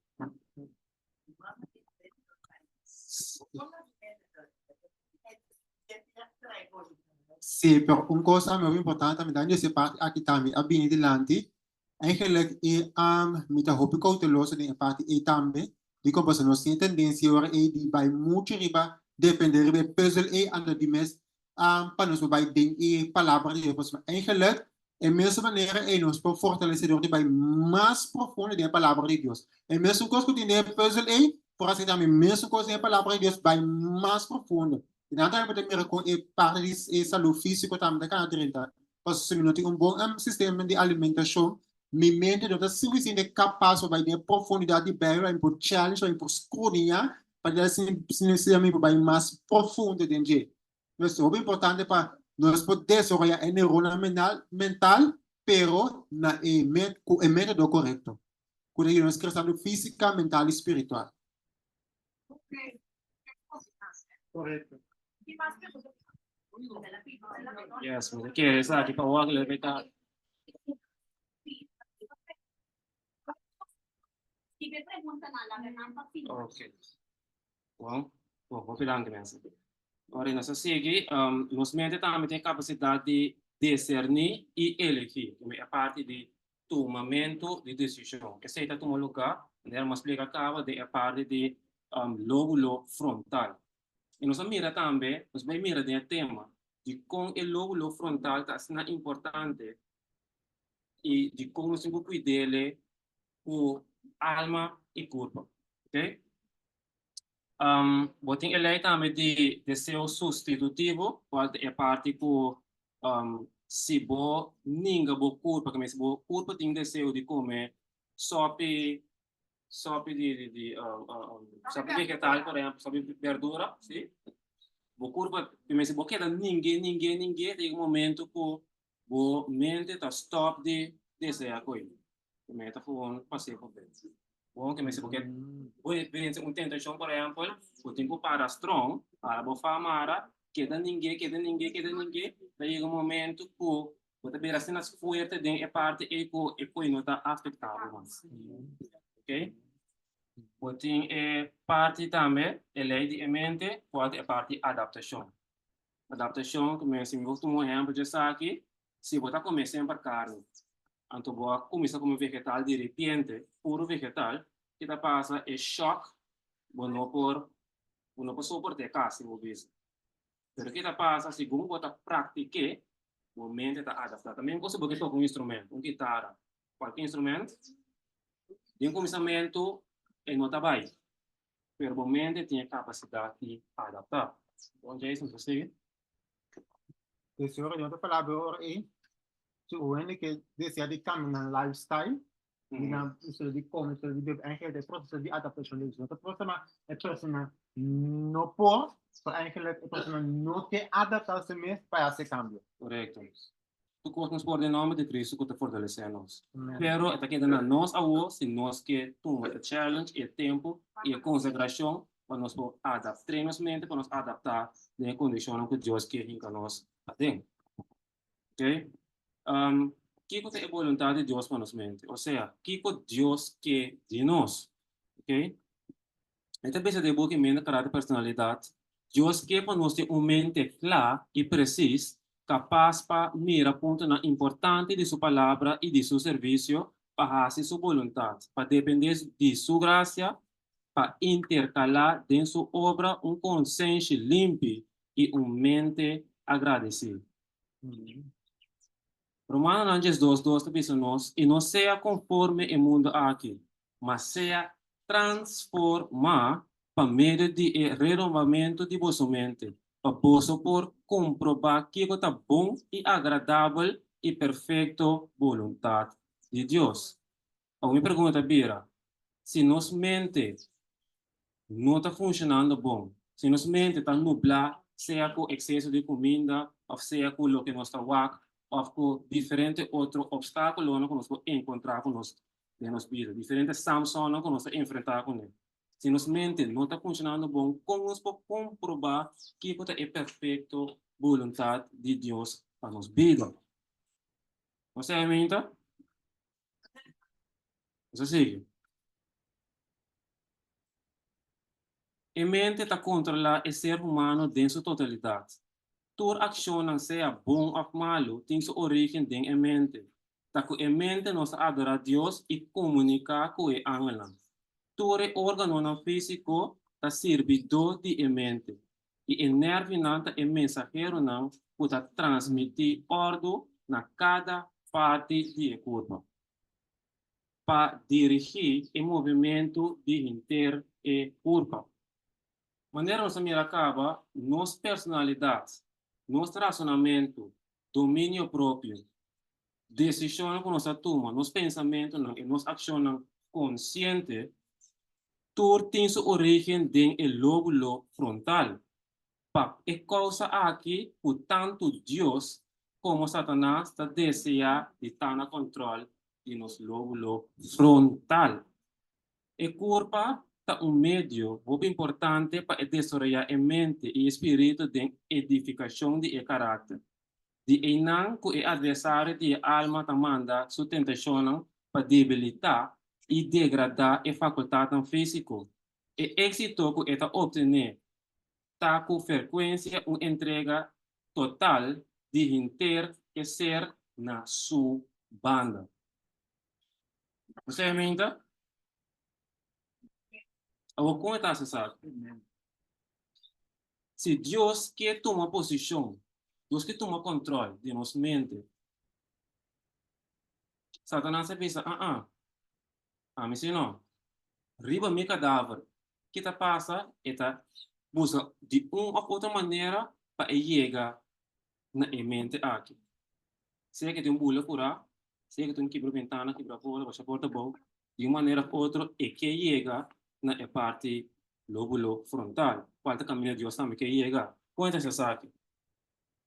Sí, pero un kos tambe hopi importante tambe dan dje parti aki tambe a bini dilanti. Eigenlijk e mi ta hopi kouteloso den e parti ei tambe, dikon pasobra nos tin e tendensia ora ei di bai muchu riba depende riba e pùzel ei anto di mes pa nos por bai den e palabra di Dios pasobra eigenlijk e mesun manera ei nos por fortalesé dor di bai mas profundo den e palabra di Dios. E mesun kos ku tin den e pùzel ei por hasi tambe mesun kos den e palabra di Dios bai mas profundo. I nan tambe bo ta mira kon e parti di e salú físiko tambe ta kana drenta. Pasobra si mi no tin un bon sistema di alimentashon, mi mente no ta sufisiente kapas pa bai den e profundidat di Beibel pa mi por challenge, pa mi por skrudiñá, pa asina mi por bai mas profundo den dje. Pues hopi importante pa nos por desaroyá e neurona mental, pero na e ku e método korekto, ku ta yuda nos krese tantu físika, mental i spiritual. Korekto. Yes, mi ta kere esaki pa wak lebe ta. Ok. Bon, bon, hopi danki mensen. Ora nos a sigui, nos mente tambe tin e kapasidat di diserní i elegí, e parti di tumamentu di desishon. Esei ta tuma lugá, manera mi a splika kaba, den e parti di lóbulo frontal. I nos a mira tambe, nos bai mira den e tema di kon e lóbulo frontal ta asina importante i di kon nos tin ku kuid'é ku alma i kurpa. Oké? Bo tin e lei tambe di deseo sustitutivo, kual ta e parti ku si bo ninga bo kurpa, si bo kurpa tin deseo di kome sopi, sopi di di di sopi vegetal por ehempel, sopi berdura, si, bo kurpa, si bo keda ning'é, ning'é, ning'é, ta yega un momento ku Bo mente ta stop di desea koe. Bo mente ta gewoon pas'é por bes. Bon ke mester bo ke bo vense un tentashon por ehempel, bo tin ku para strong, para bo fa mara, keda ning'é, keda ning'é, keda ning'é, ta yega un momento ku bo ta bira asina fuerte den e parti ei ku e koe no ta afektá bo mas. Ok. Bo tin e parti tambe, e lei di e mente, kual ta e parti adaptashon. Adaptashon, ku mi si mi por tuma un ehèmpel dje esaki, si bo ta kome semper karni, anto bo a kuminsá kome vegetal di repente, puru vegetal, ki ta pasa? E shòk bo no por bo no por soport'é kasi bo bisa. Pero ki ta pasa? Segun bo ta praktik'é, bo mente ta adaptá. Ta mescos si bo ke toka un instrumento, un kitara, kualke instrument, den kuminsamentu e no ta bai. Pero bo mente tin e kapasidat di adaptá. Bon, Jason, ta sigui. Deseo ora di otro palabra ora ei, si un hende ke desea di kambia nan lifestyle, di nan estilo di kome, estilo di bebe, eigenlijk e proseso di adaptashon di no ta persona, e persona no por, so eigenlijk e persona no ke adaptá su mes pa e hasi e kambio. Korekto. Tur kos nos por den nòmber di Cristo ku ta fortalesé nos. Pero e ta keda na nos awor si nos ke tuma e challenge, e tempu i e konsagrashon pa nos por adaptá, train nos mente pa nos adaptá den e kondishonnan ku Dios ke hinka nos aden. Ok? Kiko ta e boluntat di Dios pa nos mente? Osea, kiko Dios ke di nos? Ok? E ta bisa den buki Mente, Karakter i Personalidat, Dios ke pa nos tin un mente kla i presis, kapas pa mira puntonan importante di su Palabra i di su servisio, pa hasi su boluntat, pa dependé di su grasia, pa interkalá den su obra un konsenshi limpi i un mente agradesí. Romanonan 12, 2 ta bisa nos, I no sea konforme e mundu aki, ma sea transformá pa medio di e renobamentu di boso mente, pa boso por komprobá kiko ta bon i agradabel i perfekto boluntat di Dios. Awor mi pregunta ta bira, si nos mente no ta funshonando bon, si nos mente ta nublá sea ku ekseso di kuminda òf sea ku loke nos ta wak òf ku diferente otro opstákulonan ku nos por enkontrá ku nos den nos bida, diferente Samsonnan ku nos ta enfrentá kuné. Si nos mente no ta funshonando bon, kon nos por komprobá kiko ta e perfekto boluntat di Dios pa nos bida? Nos ta minta? Nos ta sigui. E mente ta kontrolá e ser humano den su totalidat. Tur akshonnan, sea bon òf malu, tin su orígen den e mente. Ta ku e mente nos ta adorá Dios i komuniká ku e angelnan. Tur e órganonan físiko ta sirbidó di e mente, i e nèrvionan ta e mensaheronan ku ta transmití òrdu na kada parti di e kurpa pa dirigí e movimentu di henter e kurpa. Manera nos a mira kaba, nos personalidat, nos rasonamentu, dominio propio, desishonnan ku nos a tuma, nos pensamentunan i nos akshonnan konsiente, tur tin su orígen den e lóbulo frontal. Pa e kousa aki ku tantu Dios komo Satanas ta deseá di ta na kòntròl di nos lóbulo frontal. E kurpa ta un medio hopi importante pa e desaroyá e mente i e spiritu den edifikashon di e karakter. Di einan ku e atversario di e alma ta manda su tentashonnan pa debilitá i degradá e fakultatnan físiko. E éksito ku e ta optené ta ku ferkuensia un entrega total di henter e ser na su banda. Bo sa hermenta? Awor kon e ta hasi esaki? Si Dios ke tuma posishon, Dios ke tuma kòntròl di nos mente, Satanas a bisa, Ah-ah, ami si no. Riba mi kadaver, ki ta pasa? E ta buska di un òf otro manera pa e yega na e mente aki. Sea ke tin un bula kurá, sea ke tin un kibra bentana, kibra porta, basha porta abou, di un manera of otro e ke yega na e parti lóbulo frontal, kual ta kaminda Dios tambe ke yega. Kon e ta hasi esaki?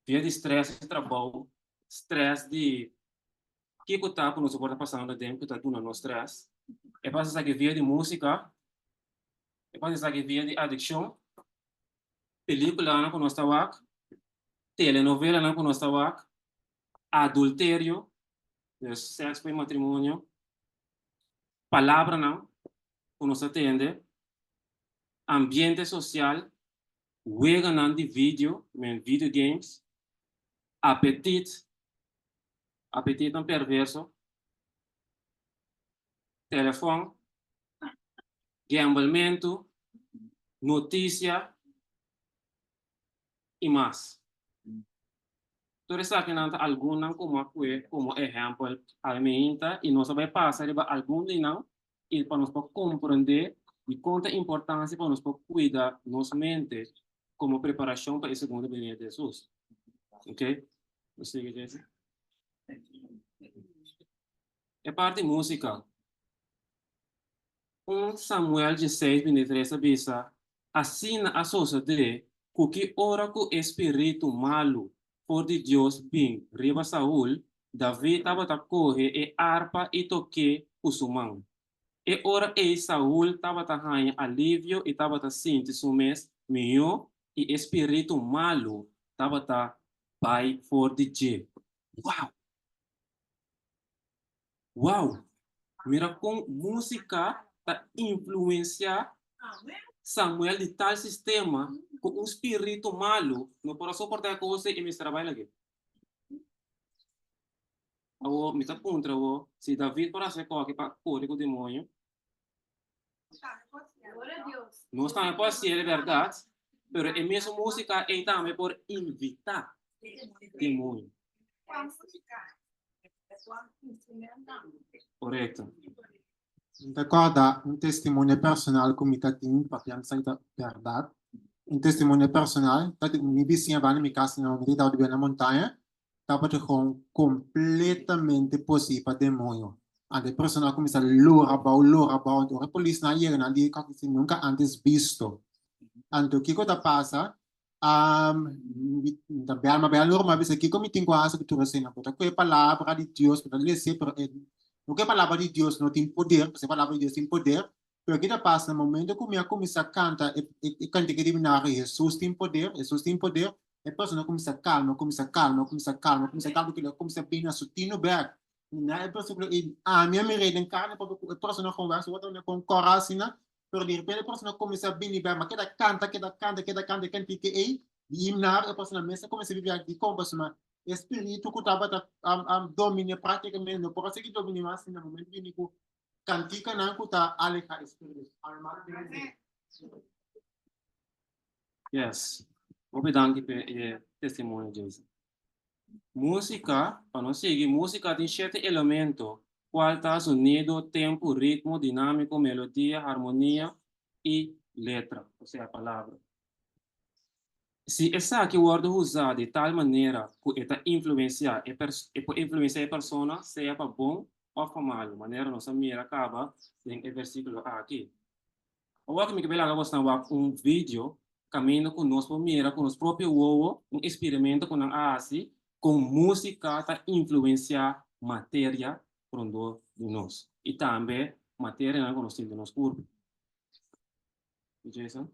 Via di strès di trabou, strès di kiko ta ku nos por ta pasando aden ku ta duna nos strès. E por hasi esaki via di músika, e por hasi esaki via di adikshon, pelíkulanan ku nos ta wak, telenovelanan ku nos ta wak, adulterio, dus sèks for matrimonio, palabranan ku nos ta tende, ambiente sosial, weganan di video, men video games, apetit, apetitnan perverso, telefòn, gamblementu, notisia i mas. Tur esakinan ta algunnan ku mi a kue komo ehèmpel awe meinta i nos a bai pasa riba algun di nan i pa nos por komprendé dikon ta importansia pa nos por kuida nos mente komo preparashon pa e segundo benida di Hesus. Oke, nos sigui Jesse. E parti músika. Un Samuel dieseis bintitres a bisa, Asina a sosodé ku ki ora ku e spiritu malu for di Dios bin riba Saul, David tabata kohe e arpa i tok'é ku su man. E ora ei Saul tabata haña alivio i tabata sinti su mes mihó i e spiritu malu tabata bai for di dje. Wow! Wow! Mira kon músika ta influensiá Samuel di tal sistema ku un spiritu malu no por a soportá e kos ei i mester a bai lag'é. Awor, mi ta puntra awor, si David por hasi e kòki pa kore ku demoño, nos tambe por hasié de bèrdat, pero e mesun músika ei tambe por invitá demoño. Korekto. Mi ta kòrda un testimonio personal ku mi ta tin, papia mi sa ki ta bèrdat. Un testimonio personal, ta di mi bisiña banda mi kas na mi tabata biba na montaña, tabata gewoon kompletamente posí pa demoño. Anto e persona a kuminsá lora abou, lora abou, anto ora e polisnan a yega nan di kòke si nunka antes bisto. Anto kiko ta pasa? Mi ta bel, ma bel normal bisa kiko mi tin ku hasi ku tur esei? Bo ta kohe palabra di Dios, bo ta lese, pero e no ku e palabra di Dios no tin poder, pasobra e palabra di Dios tin poder, pero ki ta pasa na momento ku mi a kuminsá kanta e kantika di minario Hesus tin poder, Hesus tin poder. E persona a kuminsá kalma, kuminsá kalma, kuminsá kalma, kuminsá kalma, kila kuminsá bini na su tino bèk. Na e versíkulo ei, ami a mir'é den karni papia ku e persona konvèrsa, wak ta kon kòrá asina, pero di repente e persona kuminsá bini bèk, ma keda kanta, keda kanta, keda kanta, e kantike ei di himnar, e persona mes a kuminsá bibi aki dikon? Pasobra e spiritu ku tabata dominé práktikamente no por a sigui dominé mas na momento bini ku kantikanan ku ta alehá e spiritu. Yes. Hopi danki pa e testimonio, Jason. Músika, pa nos sigui, músika tin shete elemento, kual ta sonido, tempu, ritmo, dinámiko, melodia, harmonia i letra, osea palabra. Si esaki wòrdu usá di tal manera ku e ta influensiá e e por influensiá e persona sea pa bon òf pa malu, manera nos a mira kaba den e versíkulo aki. Awor ku mi ke bai laga bosnan wak un video kaminda ku nos por mira ku nos propio wowo un eksperimento ku nan a hasi kon músika ta influensiá materia rondó di nos i tambe materianan ku nos tin den nos kurpo. Jason?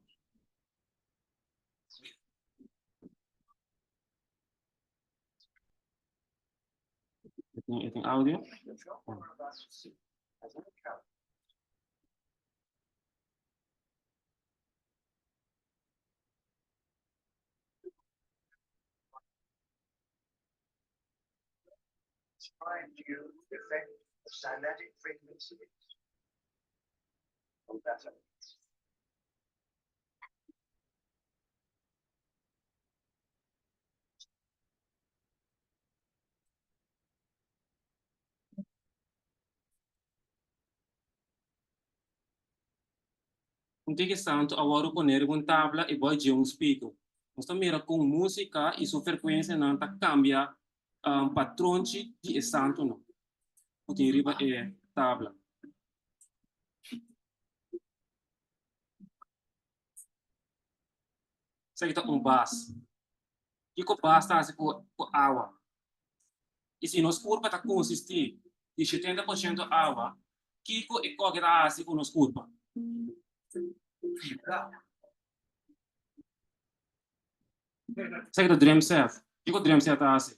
E tin audio? Un tiki santu a wòrdu pone riba un tabla i bòi dje un spiegel. Nos ta mira kon músika i su frekuensianan ta kambia patronchi di e santunan ku tin riba e tabla. Esaki ta un bas. Kiko bas ta hasi ku awa? I si nos kurpa ta konsistí di 70% awa, kiko e koke ta hasi ku nos kurpa? Esaki ta drum set. Kiko drum set ta hasi?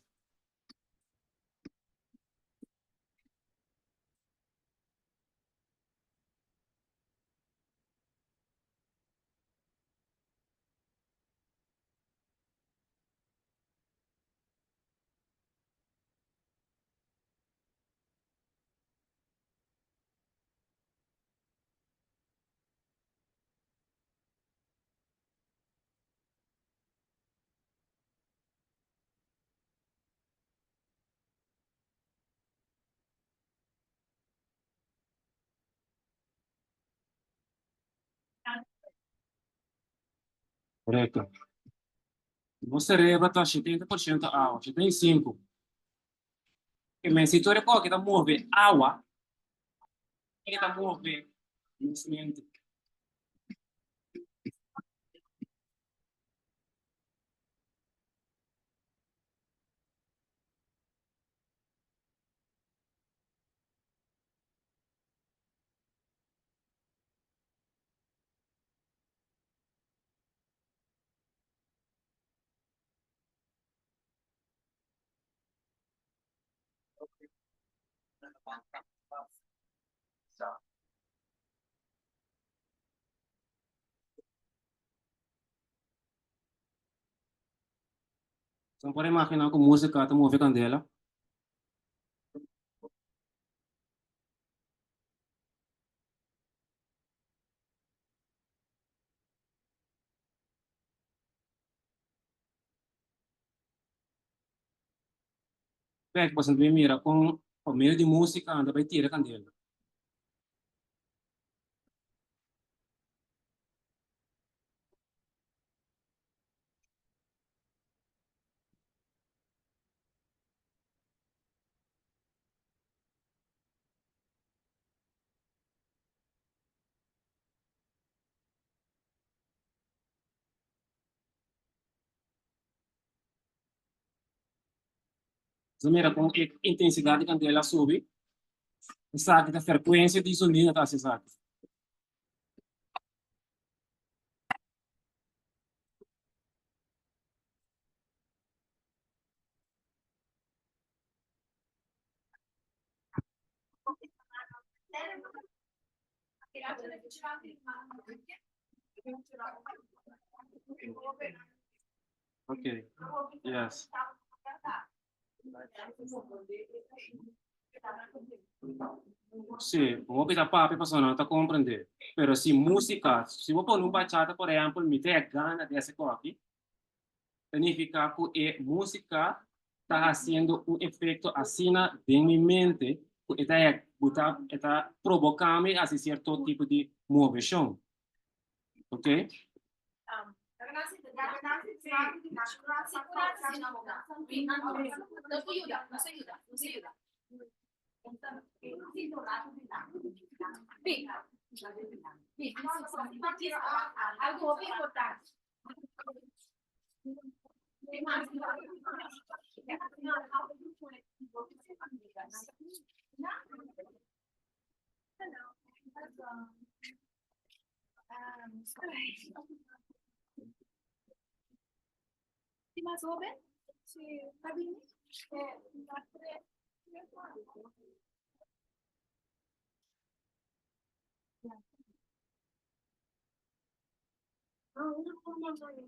Korekto. Nos cerebro ta 70% awa, 75. E men si tur e koki ta move awa, e ta move nos mente. Bo por imaginá ku músika ta move kandela? Bek, boso ta bin mira kon pa medio di músika nan ta bai tira kandela. Bo mira kon e intensidat di kandela a subi. Esaki ta frekuensia di sonido ta hasi esaki. Ok, yes. Sí, hopi ta papia pasobra nan no ta comprende. Pero si musica, si bo pone un bachata por ehempel, mi ta e gana di hasi koki, ta nifica cu e musica ta haciendo un efecto asina den mi mente cu e ta buta, e ta proboca mi haci cierto tipo di movecion. Ok?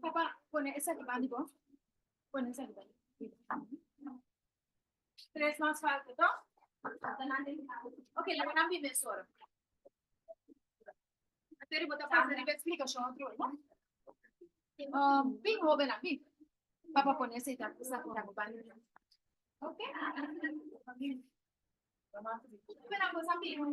Papa, pone esaki bandi bo. Pone esaki bandi. Tres mas falta, toch? Ok, laga nan bin mesora. Terry, bo ta pasa riba explicacion otro vez, no? Bin hobennan, bin. Papa pone esei ta esaki ta bandi. Ok? Hobennan, boso a bin.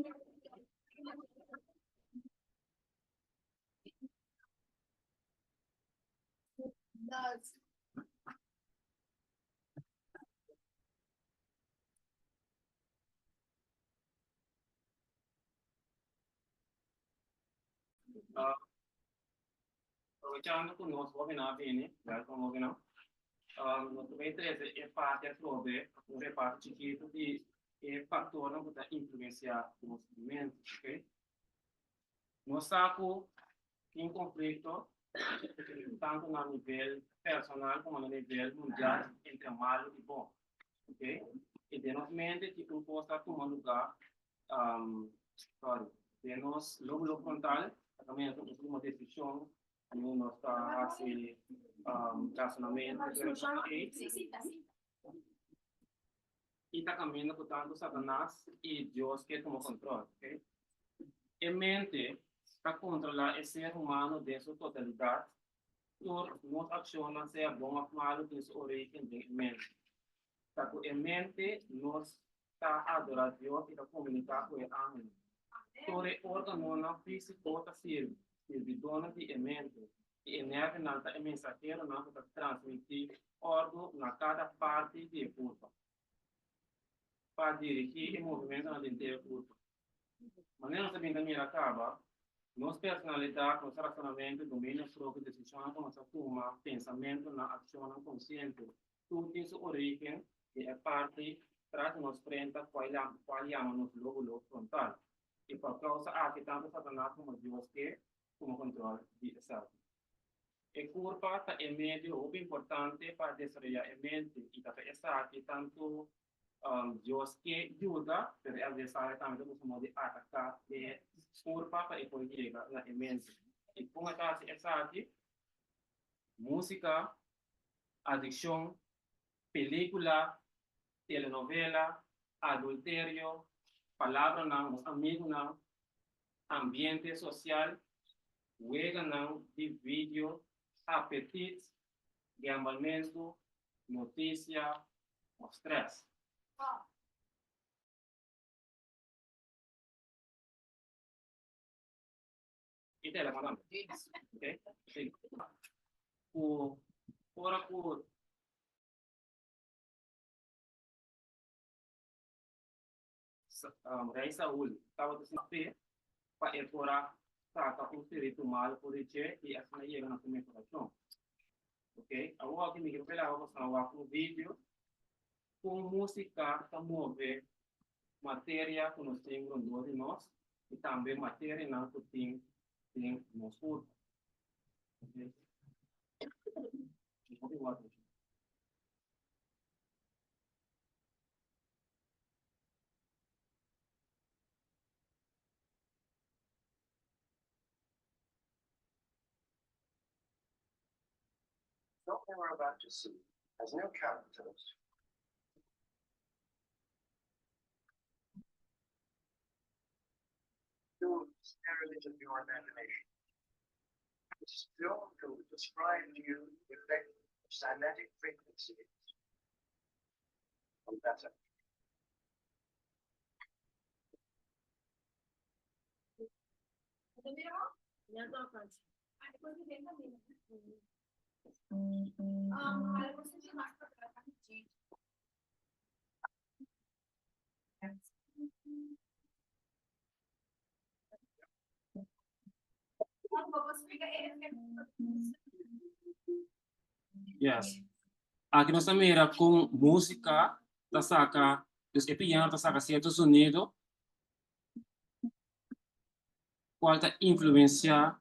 Aprovechando ku nos hobennan a bini, welkom hobennan, nos ta bay trese e parti atrobe, un repaso chikitu di e faktornan ku ta influensiá nos mente, ok? Nos sa ku tin konflikto tantu na nivel personal komo na nivel mundial entre malu i bon. Ok? I den nos mente tin un kos ta tuma lugá, sorry, den nos lóbulo frontal ta kaminda ta tuma desishon, kaminda nos ta hasi rasonamentu, i ta kaminda ku tantu Satanas i Dios ke tuma kontrol. Ok. E mente ta kontrolá e ser humano den su totalidat, tur nos akshonnan sea bon òf malu tin su orígen den e mente. Ta ku e mente nos ta adorá Dios i ta komuniká ku e angelnan. Tur e órganonan físiko ta sirbi sirbidónan di e mente, i e nèrvionan ta e mensaheronan ku ta transmití òrdu na kada parti di e kurpa pa dirigí e movimentonan den e kurpa. Manera nos a bin ta mira kaba, nos personalidat, nos rasonamentu, dominio propio, desishonnan ku nos a tuma, pensamentunan, akshonnan konsiente, tur tin su orígen den e parti tras di nos frenta kual yama nos lóbulo frontal. I pa kousa aki tantu Satanas komo Dios ke tuma kontrol di esaki. E kurpa ta e medio hopi importante pa desaroyá e mente i ta pa esaki tantu Dios ke yuda, pero e adversario tambe ta usa modo di ataká e kurpa pa e por yega na e mente. I kon e ta hasi esaki? Músika, adikshon, pelíkula, telenovela, adulterio, palabranan, nos amigunan, ambiente sosial, weganan di video, apetit, gambalmentu, notisia òf strès. I telefòn tambe. Ok? Sí. Ku ora ku. Rei Saul tabata sin fe pa e por a saka un spiritu malu for di dje i asina yega na su mehorashon. Ok, awor aki mi ke pelaba boso wak un video kon musika ta move materia ku nos tin rondó di nos i tambe materianan ku tin den nos kurpa. Ok. they were about to see has no characters. To image of your imagination. This film to describe to you the effect of cymatic frequencies on matter. Yes. Aki nos ta mira kon músika ta saka, dus e piano ta saka sierto sonido kual ta influensiá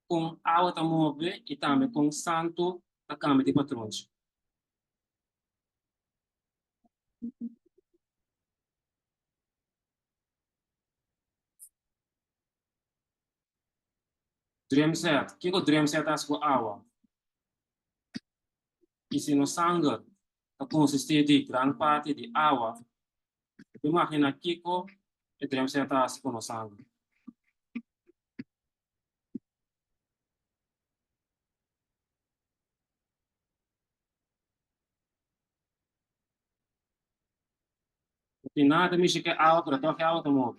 kon awa ta move i tambe kon santu ta kambia di patronchi. Drumset, Kiko drumset ta hasi ku awa? I si nos sanger ta konsistí di gran parti di awa, bo imagina kiko e drumset ta hasi ku nos sanger. No tin nada ta mishi ku e awa, pero tòg e awa ta move.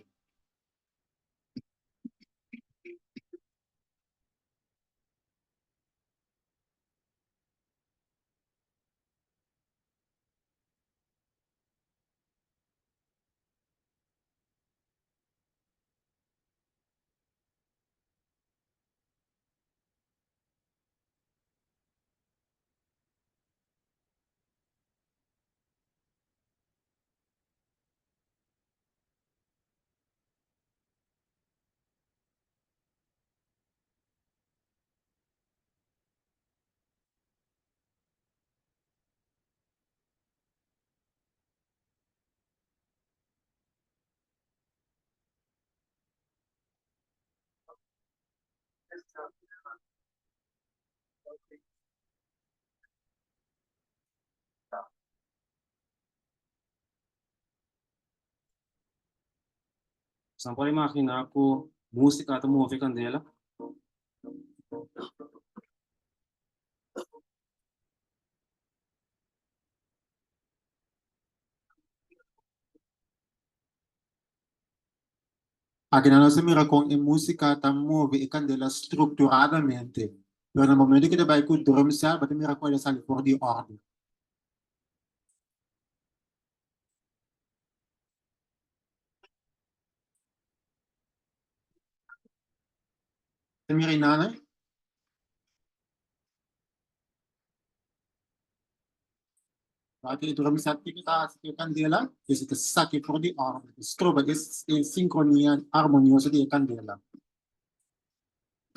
Boso por imaginá ku músika ta move kandela? Aki nan nos ta mira kon e músika ta move e kandela strukturadamente, pero na momento ku ta bai ku drum set bo ta mira kon el a sali for di òrdu. Ta mira inana? Wak e drum set kiko ta hasi ku e kandela, esei ta saki for di òrdu, ta stroba e sinkronia armonioso di e kandela.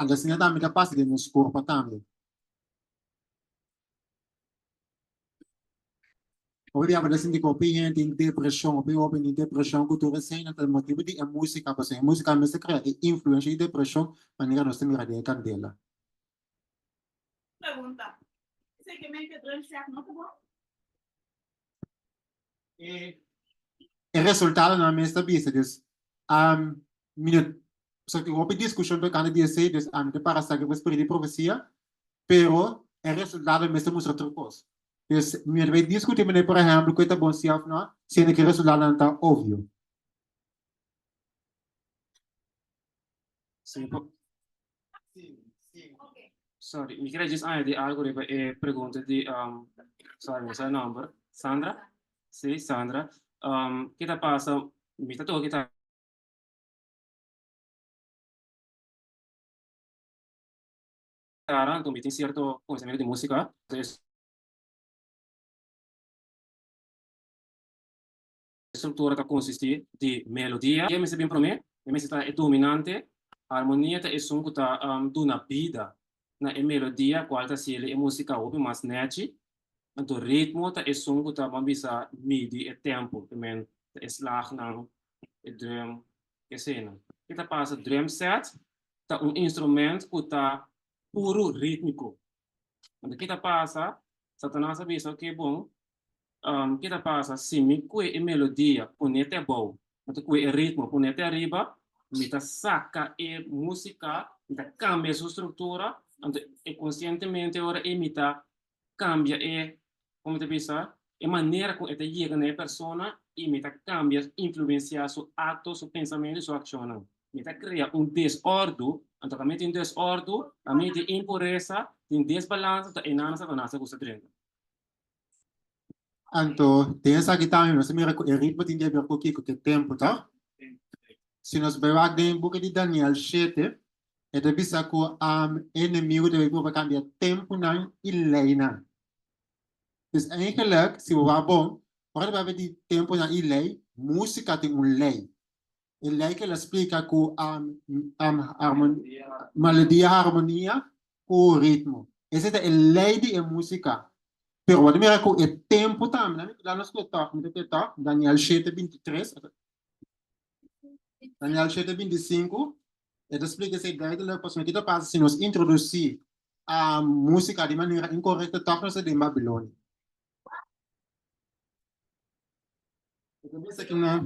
Anto asina tambe ta pasa den nos kurpa tambe. Hopi biaha bo ta sinti ku hopi hende tin depreshon, hopi hoben tin depreshon ku tur esei ta motibu di e músika, pasobra e músika mes ta krea e influensha di depreshon manera nos ta mira den e kandela. Pregunta, Esei ke men ke drum set no ta bon? E e resultadonan mes ta bisa, dus mi no so tin hopi diskushon tokante di esei, dus ami ta para sa ke bo spiritu di profesia, pero e resultado mes ta mustra otro kos. Dus mi no ta bai diskuti manera por ehèmpel ku e ta bon si òf no, siendo ku e resultadonan ta obvio. Si mi por. Sorry, mi kere djis añadi algo riba e pregunta di, sorry, mi no sa e nomber. Sandra? Si, Sandra. Ke ta pasa, mi ta toka kita. Anto mi tin cierto conocimiento di musica. E structura ta consisti di melodia, e mester bin prome, e mester ta e dominante, harmonia ta esun cu ta duna bida na e melodia cual ta haciele e musica hopi mas nechi, anto ritmo ta esun cu ta ban bisa midi e tempo, te men ta e slagnan, e drum, eseinan. Ke ta pasa drum set ta un instrument cu ta puro ritmico, anto ke ta pasa? Satanas a bisa, Oké, bon, ki ta pasa si mi kue e melodia pone te abou, mi ta kue e ritmo pone te ariba, mi ta saka e músika, mi ta kambia su struktura, anto e konsientemente ora ei mi ta kambia e, komo mi ta bisa, e manera ku e ta yega na e persona i mi ta kambia, influensiá su akto, su pensamentu i su akshonnan. Mi ta krea un desòrdu, anto kaminda tin desòrdu, kaminda tin impuresa, tin desbalansa, anto einan Satanas ta gusta drenta. Anto, den esaki tambe nos ta mira ku e ritmo tin di haber ku kiko? Ku e tempu, tòg? Si nos bai wak den e buki di Daniel shete, e ta bisa ku e enemigu ta bai purba kambia tempunan i leinan. Dus eigenlijk, si bo wak bon, ora ta papia di tempunan i lei, músika tin un lei. E lei ku el a splika ku melodia, harmonia ku ritmo. Esei ta e lei di e músika. Pero bo ta mira ku e tempu tambe, laat nos kue tòg, mi ta kue tòg, Daniel shete bintitres, Daniel shete bintisinku, e ta splika esei duidelijk pasobra ki ta pasa si nos introdusí músika di manera inkorekto tòg nos ta den Babilonia. E ta bisa ki na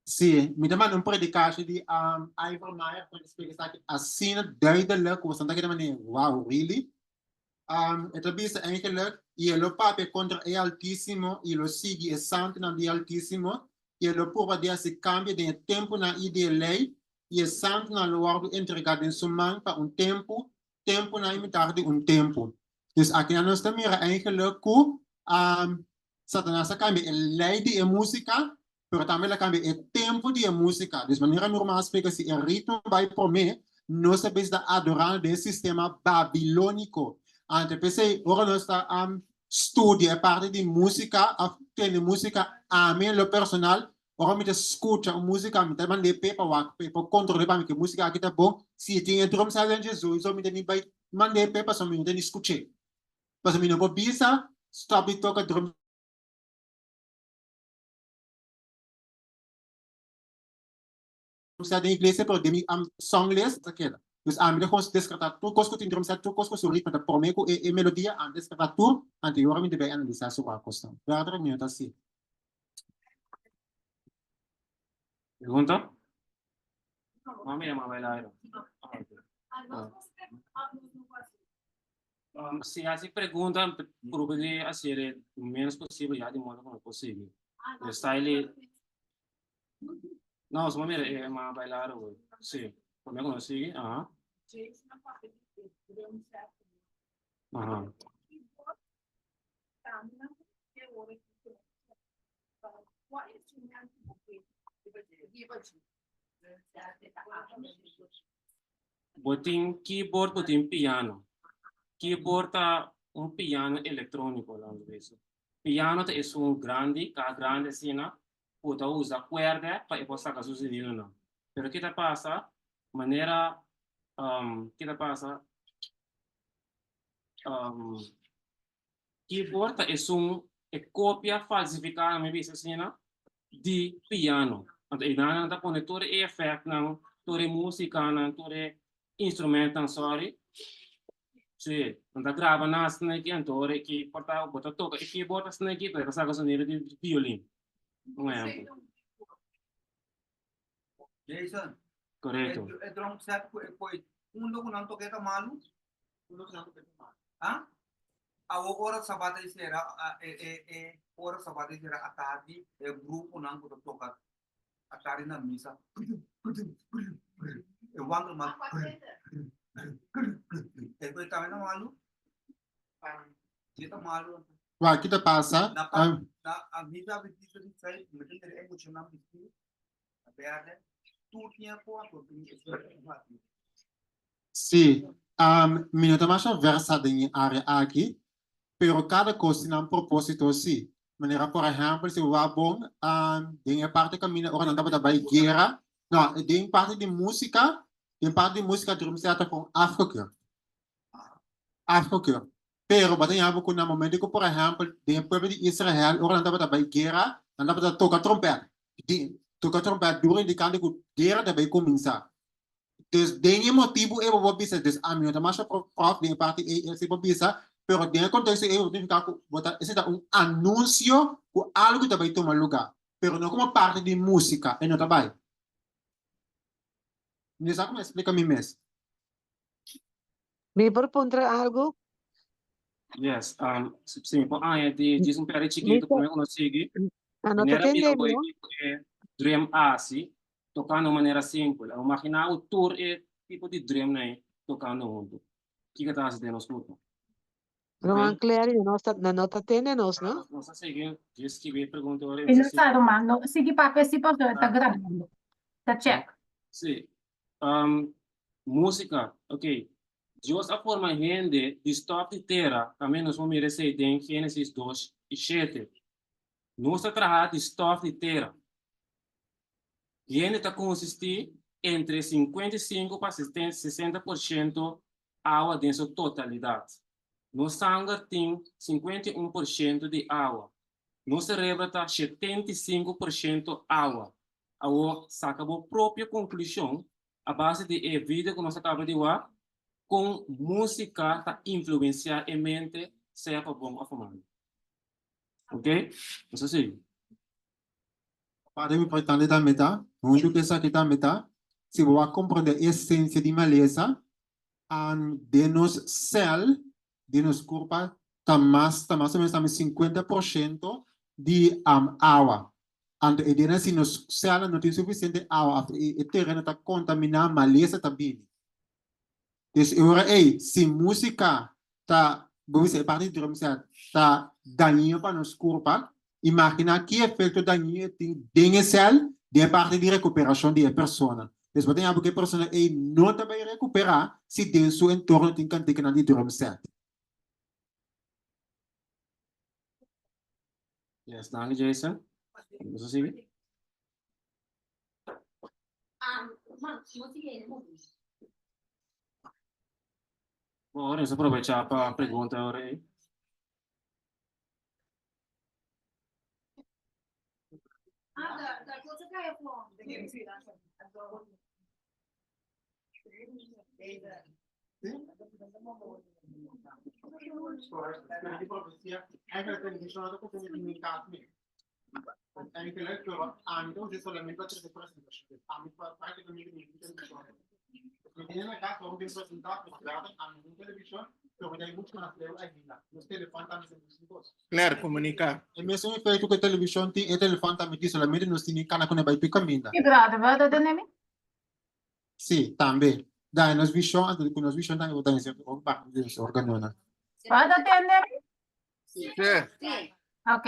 Sí, mi ta manda un predikashi di um, Ivor Meyer ku ta splika esaki asina duidelijk ku boso ta keda manera, wow, really? Um, e ta bisa eigenlijk, i e lo papia kontra e Altísimo i lo sigui e santunan di e Altísimo, i e lo purba di hasi kambio den e tempunan i di e lei, i e santunan lo wòrdu entregá den su man pa un tempu, tempunan i mitar di un tempu. Dus akinan nos ta mira eigenlijk ku um, Satanas a kambia e lei di e músika, pero tambe el a kambia e tempu di e músika. Dus manera mi ruman a splika, si e ritmo bai promé, nos ta bisa ta adorando den e sistema babilóniko. Anto p'esei ora nos ta studia e parti di músika òf tende músika, ami en lo personal, ora mi ta skucha un músika mi ta mand'é p'e pa wak p'e pa kontrol'é pa mi ku e músika aki ta bon. Si e tin e drum set den dje souiso mi ta ni bai mand'é p'e pasobra mi no ta ni skuch'é. Pasobra mi no por bisa stop di toka drum set den iglesia pero den mi song list ta keda. Dus ami ta gewoon deskartá tur kos ku tin drum set, tur kos ku su ritmo ta promé ku e melodia, ami ta deskartá tur, anto e ora mi ta bai analisá su wak kosnan. Verder mi no ta hasi. Pregunta? Mami ya mama baila. Si hasi pregunta, purba di hacer e menos posible ya di modo ku no por sigui. E style No, suma mira e mama baila awe. Si, prome ku no sigui, aha. Aha. Bo tin keyboard, bo tin piano. Keyboard ta un piano electronico, laat ons bisa. Piano ta esun grandi, caha grandi asina, cu ta usa cuerde pa e por saca su zonidonan. Pero ki ta pasa, manera, ki ta pasa, Keyboard ta esun e kopia falsifiká, mi bisa asina, di piano. Anto einan nan ta pone tur e efèktnan, tur e músikanan, tur e instrumentnan, sòri. Sí, nan ta graba nan asina aki, anto ora ki por ta bo ta toka e keyboard asina aki, pero e ta saka sonido di violin. Un ehèmpel. Jason, Korekto. e drum set ku e koi, unda ku nan toka e ta malu? Uno ku nan toka e ta malu. Ha? Awo ora sabat a sera, e e e ora sabat a sera atardi, e gruponan ku ta toka atardi na misa, e wandelman, e koi tambe ta malu? Si ta malu. Wak, ki ta pasa? Na pa, na a misa bisti di fei, mi ta mira e muchanan bisti berde, tur tiempo a por bin e hasi. Sí, mi no ta masha versa den e área aki, pero kada kos tin nan propósito sí. Manera por ehèmpel, si bo wak bon, den e parti kaminda ora nan tabata bai guera, no, den parti di músika, den parti di músika drumset ta kon afgekeurd. Afgekeurd. Pero bo ta yabi ku na momento ku por ehèmpel den e pueblo di Israel ora nan tabata bai guera, nan tabata toka trompèt. Di toka trompèt duru indikando ku guera ta bai kuminsá. Dus den e motibu ei bo por bisa, dus ami no ta masha prof den e parti ei, si bo bisa. Pero den e konteksto ei bo ta nifiká ku bo ta esei ta un anunsio ku algu ta bai tuma lugá, pero no komo parti di músika, e no ta bai. Mi no sa komo splika mi mes. Mi por puntra algu? Yes, um, si mi por añadi djis un peri chikitu promé ku nos sigui. Ah, no ta Manera tende mi mi, no? e dream hasi, tokando un manera simpel. Imaginá bo tur e tipo di dreamnan ei tokando huntu. Kiko ta hasi den nos kurpa? Ruman Clary, no ta, no ta tende nos, no? Nos ta sigui djis skibi e pregunta ora. E no sa, ruman. No, sigui papia si pasobra ta grabando. Ta check. Sí. Um, músika, ok. Dios a forma hende di stòf di tera, tambe nos por mira esei den Génesis dos i shete. Nos ta traha di stòf di tera. Hende ta konsistí entre 55 pa 60% awa den su totalidat. Nos sanger tin 51% di awa. Nos serebro ta 75% awa. Awor, saka bo propio konklushon a base di e video ku nos a kaba di wak, kon músika ta influensiá e mente, sea pa bon òf pa malu. Oke? Nos a sigui. Parte importante tambe ta, huntu ku esaki tambe ta, si bo a komprondé e esensia di malesa, den nos sèl, den nos kurpa, ta mas, ta mas o ménos tambe 50% di awa. Anto e dianan si nos sèlnan no tin sufisiente awa òf e tereno ta kontaminá, malesa ta bini. Dus e ora ei, si músika ta, bo bisa e parti di drum set, ta dañino pa nos kurpa, imaginá ki efekto dañino e tin den e sèl, den e parti di rekuperashon di e persona. Dus bo ta yabi ku e persona ei no ta bai rekuperá si den su entorno tin kantikanan di drum set. Yes, danki Jason. Nos a sigui. Bon, nos a aprovechá pa pregunta ahora ei. Eigenlijk, pero ami ta usa solamente pa trese presentashon. Ami práktikamente mi tin televishon. Mi tin na kas ora mi presentá, pero later ami tin televishon, pero mi ta muchu mas leu ainda. Nos telefòn tambe ta mesun kos. Claro, komuniká. E mesun efekto ku e televishon tin, e telefòn tambe tin, solamente nos tin e kana ku no bai tur kaminda. Ki brother, brother ta nemi? Sí, tambe. Daña nos vishon, anto ku nos vishon tambe por daña sierto parti di nos organonan. Brother tende mi? Sí. Ok.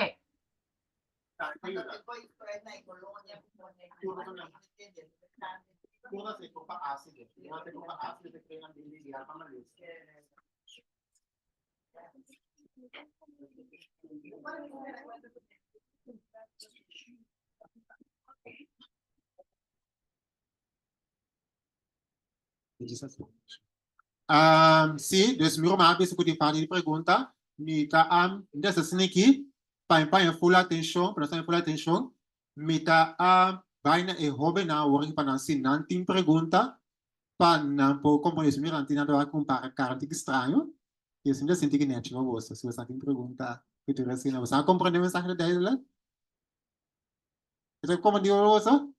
Um, sí, dus mi ruman a bisa ku tin parti di pregunta. Mi ta um, mi ta asina aki pa mi paña full atenshon, pa nos paña full atenshon. Mi ta um, bai na e hóbennan awor aki pa nan si nan tin pregunta pa nan por komprondé. Si mi mira nan tin nan ta wak ku un par kara un tiki straño. I mi ta sinti ki nèchi pa boso. Si boso tin pregunta futuro asina. Boso a komprondé mensahe ta duidelijk? Esaki komprondé boso?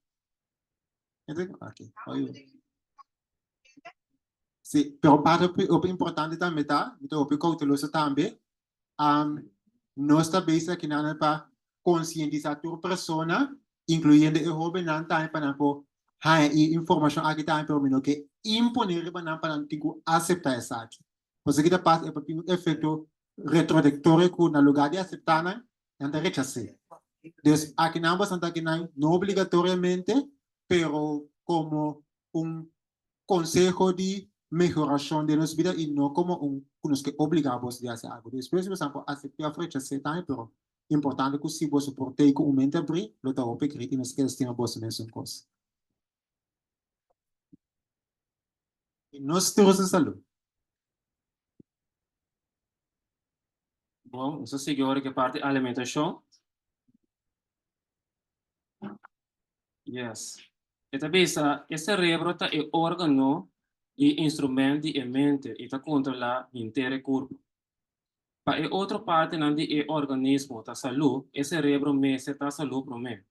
Ok. Sí, pero parte hopi, hopi importante tambe ta, mi ta hopi cauteloso tambe, um, nos ta bezig aki nan pa concientisa tur persona, incluyendo e hobennan tambe pa nan por haña e informacion aki tambe, pero mi no ke impone riba nan pa nan tin cu acepta esaki. Pasobra ki ta pasa e por tin un efecto retrodictorio cu na lugar di acepta nan, nan ta rechas'é. Dus akinan boso ta akinan no obligatoriamente, pero komo un konseho di mehorashon den nos bida i no komo un ku nos ke obligá boso di hasi algu. Despues boso por asept'é òf rechas'é tambe, pero importante ku si boso por tei ku un mente abrí, lo ta hopi grit i nos keda stima boso mesun kos. I nos tur su salú. Bon, nos ta sigui ora ku e parti alimentashon. Yes. E ta bisa, e serebro ta e órgano i instrument di e mente i ta kontrolá henter e kurpo. Pa e otro partinan di e organismo ta salú, e serebro mester ta salú promé.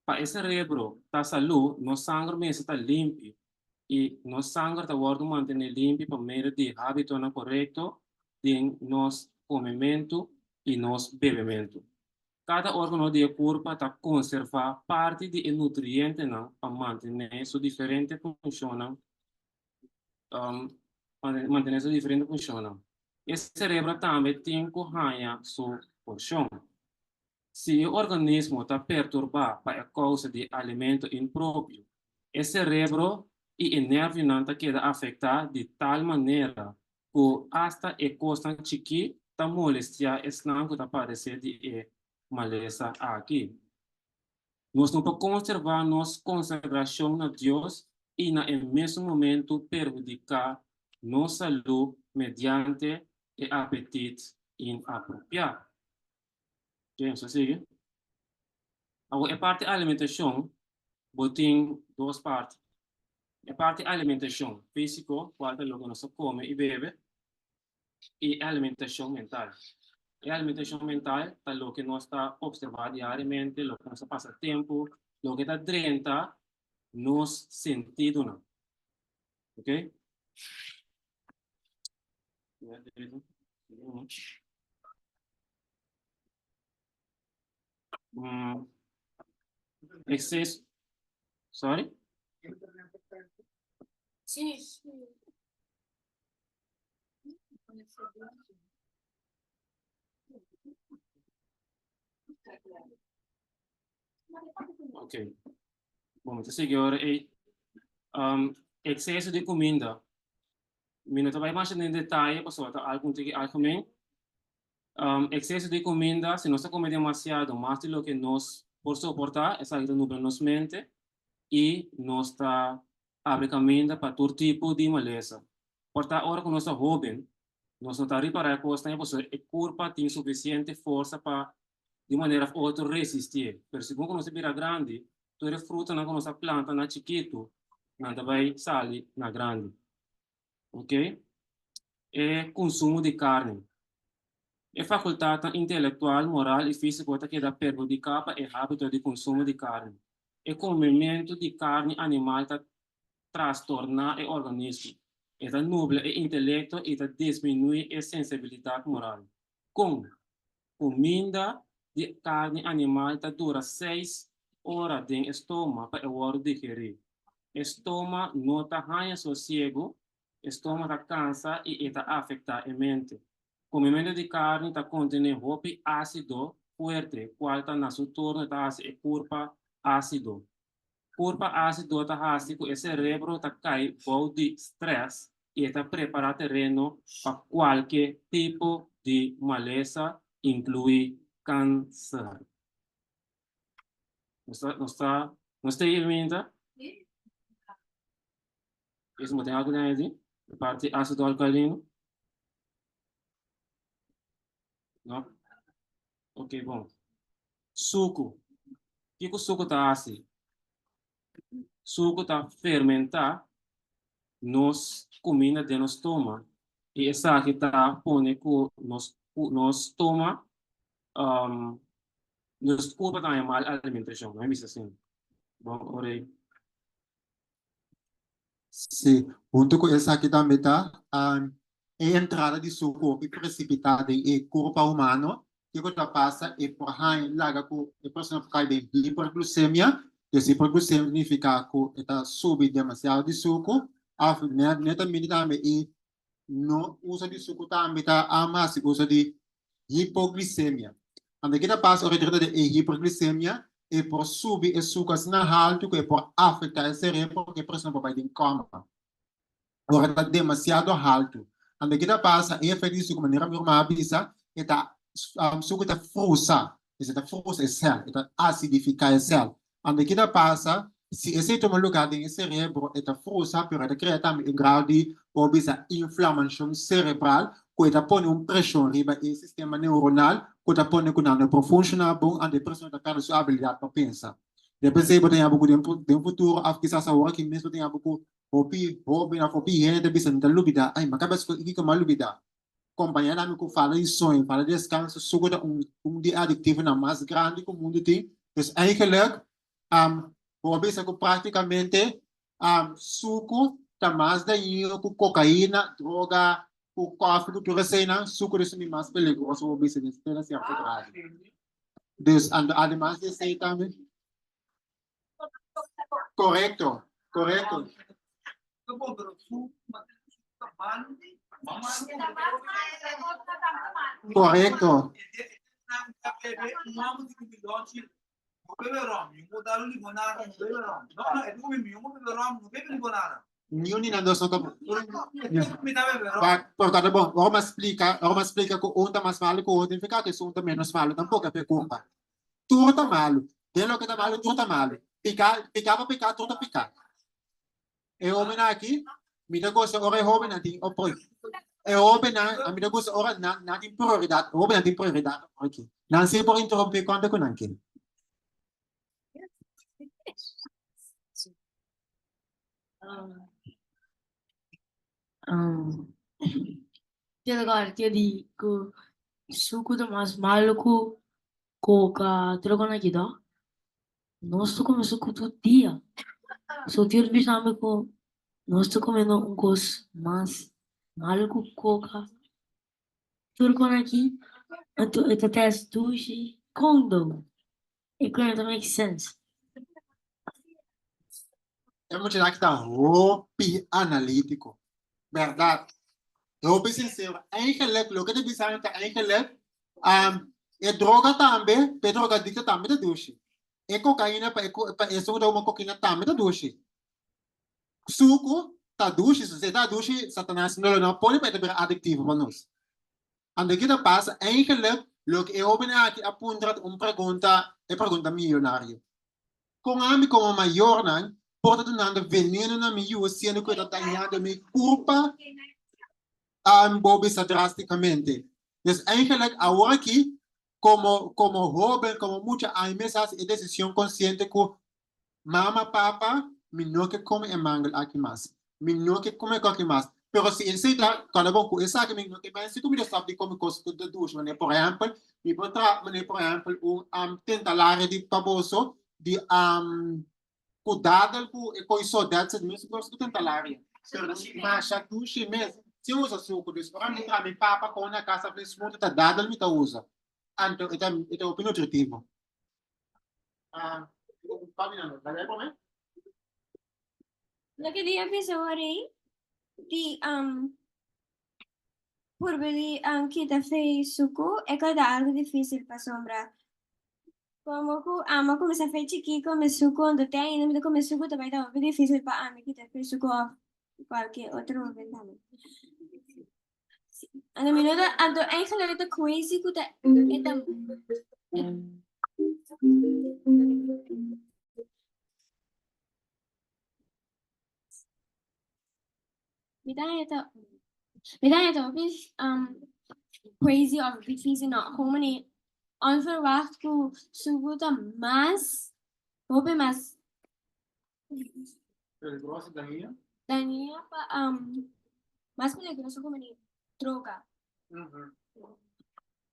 Pa e serebro ta salú, nos sanger mester ta limpi i nos sanger ta wòrdu mantené limpi pa medio di hábitonan korekto den nos komementu i nos bebementu. Kada órgano di e kurpa ta konservá parti di e nutrientenan pa mantené su diferente funshonnan mantené su diferente funshonnan. E serebro tambe tin ku haña su porshon. Si e organismo ta perturbá pa e kousa di alimento impropio, e serebro i e nervionan ta keda afektá di tal manera ku asta e kosnan chikí ta molestiá esnan ku ta padesé di e malesa aki. Nos no por konservá nos konsagrashon na Dios i na e mesun momentu perhudiká nos salú mediante e apetit inapropiá. Oké, nos ta sigui. Awor e parti alimentashon, bo tin dos parti. E parti alimentashon físiko, kual ta loke nos ta kome i bebe, i e alimentashon mental. E alimentashon mental ta loke nos ta opservá diariamente, loke nos ta pasa tempu, loke ta drenta nos sentidonan. Oké? Exceso. Sorry? Sí. Ok. Bon, mi ta sigui ora ei. Exceso di kuminda. Mi no ta bai masha den detaye pasobra ta algu un tiki algemeen. Exceso di kuminda, si nos ta kome demasiado, mas di loke nos por soportá, esaki ta nubla nos mente i nos ta abri kaminda pa tur tipo di malesa. Por ta ora ku nos ta hóben, nos no ta ripará e kosnan ei pasobra e kurpa tin sufisiente forsa pa di un manera òf otro resistié. Pero segun ku nos ta bira grandi, tur e frutanan ku nos a planta na chikitu, nan ta bai sali na grandi. Ok. E konsumo di karni. E fakultatnan intelektual, moral i físiko ta keda perhudiká pa e hábito di konsumo di karni. E komementu di karni animal ta trastorná e organismo, e ta nubla e intelekto i ta disminuí e sensibilidat moral. Kon? Kuminda di karni animal ta dura seis ora den e stoma pa e wòrdu digerí. E stoma no ta haña sosiegu, e stoma ta kansa i e ta afektá e mente. Komementu di karni ta kontené hopi ásido fuerte, kual ta na su turno ta hasi e kurpa ásido. Kurpa ásido ta hasi ku e serebro ta kai bou di strès i e ta prepará tereno pa kualke tipo di malesa, inkluí kanser. Nos ta, nos ta, nos ta ei minta? Eso bo tin algu di añadí? E parti ásido alkalino? No? Ok, bon. Suku. Kiko suku ta hasi? Suku ta fermentá nos kuminda den nos stoma i esaki ta pone ku nos nos stoma nos kurpa ta haña mal alimentashon, mi a bisa asina. Bon, ora ei. Sí, huntu ku esaki tambe ta e entrada di su hopi presipitá den e kurpa humano, kiko ta pasa? E por haña laga ku e persona por kai den hiperglusemia, des hiperglusemia ta nifiká ku e ta subi demasiado di suku, òf netamente tambe e no uso di suku tambe ta hasi uso di hipoglisemia. Anto ke ta pasa ora e trata di e hiperglisemia? E por subi e suku asina haltu ku e por afektá e serebro ku e persona por bai den koma. Ora ta demasiado haltu. Anto ke ta pasa? E efekto di suku manera mi ruman a bisa e ta suku ta frusa, e ta frusa e sèl, e ta asidifiká e sèl. Anto ke ta pasa? Si esei tuma lugá den e serebro, e ta frusa, pero e ta krea tambe un grado di, por bisa, inflamashon serebral, ku e ta pone un preshon riba e sistema neuronal, ku ta pone ku nan no por funshoná bon, anto e persona ta pèrdè su abilidat pa pensa. Depesei bo ta haña bo ku den den futuro òf kisas awor aki mes bo ta haña bo ku hopi hóben òf hopi hende ta bisa, Mi ta lubidá, ai, mi a kabes ku kiko mi a lubidá. Kompañera mi ku fala di soño, fala di deskanso, suku ta un un di e adiktivonan mas grandi ku mundu tin. Dus eigenlijk bo a bisa ku praktikamente suku ta mas dañino ku kokaina, droga, ku kòfi, ku tur eseinan, suku ta esun di mas peligroso bo bisa den te na sierto grado. Dus anto ademas di esei tambe. Korekto, korekto. Korekto. Niun di nan dos no ta Por tanto bon, ora mi a splika, ora mi a splika ku un ta mas malu ku otro, significa ku esun ta menos malu tampoko, e preocupa. Tur ta malu. Den loke ta malu, tur ta malu. Piká, piká pa piká, tur ta piká. E hóbennan aki, mi ta gusta ora e hóbennan tin opor, e hóbennan, ami ta gusta ora nan, nan tin prioridat, e hóbennan tin prioridat awor aki. Nan si por interumpí kuantu ku nan ke. Kel gora di ku suku ta mas malu ku koka tur kos aki to. Nos ta kome suku tur dia. So Dios bisa mi ku nos ta komendo un kos mas malu ku koka tur kos aki anto e ta test dushi kon do. E kos no ta make sense. E muchanan aki ta hopi analítiko. Bèrdat. Hopi sinsero. Eigenlik, loke ta bisa mi ta eigenlik, e droga tambe, pa e drogadikto tambe ta dushi. E kokaina pa e pa esun ku ta huma kokaina tambe ta dushi. Suku ta dushi, si e ta dushi, Satanas no lo no pone pa e ta bira adiktivo pa nos. Anto ki ta pasa? Eigenlijk, loke e hoben aki a puntra ta un pregunta, e pregunta miyonario. Kon ami komo mayornan por ta dunando veneno na mi yu siendo ku e ta dañando mi kurpa? Bo bisa drasticamente. Dus eigenlijk awor aki, komo komo hoben, komo mucha, ami mes hasi e desishon konsiente ku Mama, papa, mi no ke kome e mangel aki mas. Mi no ke kome e koki mas. Pero si esei ta kòrda bon ku esaki mi no ke pensa ku mi ta stòp di kome kos ku ta dushi. Manera por ehèmpel, mi por traha manera por ehèmpel un tentalaria di pa boso di ku dadel ku e koi so that's it mes kos ku tentalaria. Pero masha dushi mes sin usa suku. Dus ora mi traha mi papa kon na kasa flis mundo ta dadel mi ta usa. Anto e ta e ta hopi nutritivo. Ah, Loke di a bisa ora ei di purba di kita fe suku e ka ta algu dificil pasobra como ku ami a kuminsa fe chikí kome suku anto te ainda mi ta kome suku ta bai ta hopi dificil pa ami kita fe suku of kualke otro momento tambe. Anto mi no ta, anto eigenlijk ta crazy ku ta e ta Mi ta haña ta mi ta haña ta hopi crazy of difícil no gewoon manera onverwacht ku suku ta mas hopi mas Peligroso dañino? Dañino pa mas peligroso ku manera droga.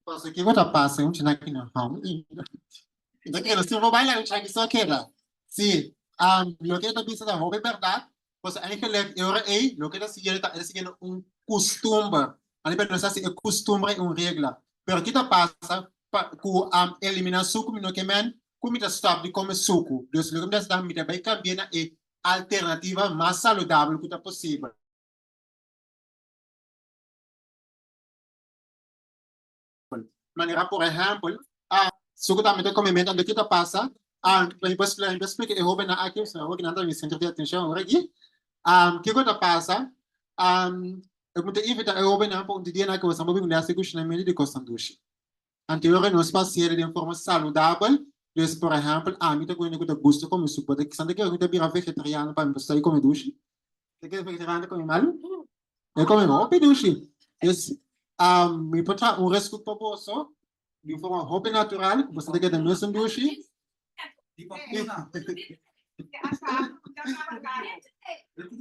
Pasobra kiko ta pasa un china ki no hou ainda. Mi ta kere si bo bai laga un china ki so keda. Si, loke e ta bisa ta hopi bèrdat, pasobra eigenlijk e ora ei loke e ta siguiendo ta e ta siguiendo un kustumber. Anto pero nos ta hasi e kustumber ei un regla. Pero ki ta pasa pa ku eliminá suku mi no ke men ku mi ta stòp di kome suku. Dus loke mi ta hasi ta mi ta bai kambia na e alternativa mas saludabel ku ta posibel. Manera por ehèmpel, suku tambe ta kome menta, anto ki ta pasa? Mi por mi por splika e hóbennan aki, pasobra awor ki nan ta mi sentro di atenshon awor aki. Kiko ta pasa? Mi ta invitá e hóbennan pa un di dianan ku boso por bin lès di kushinamentu di kosnan dushi. Anterior nos pa hasiel den forma saludabel, dus por ehempel ami ta ku hende ku ta gusta kome sup, bo ta kisan ta kere ku mi ta bira vegetariano pa mi por stoi kome dushi? Ta kere vegetariano ta kome malu? E kome hopi dushi. Dus mi por traha un reskut pa boso di un forma hopi natural ku boso ta keda mesun dushi.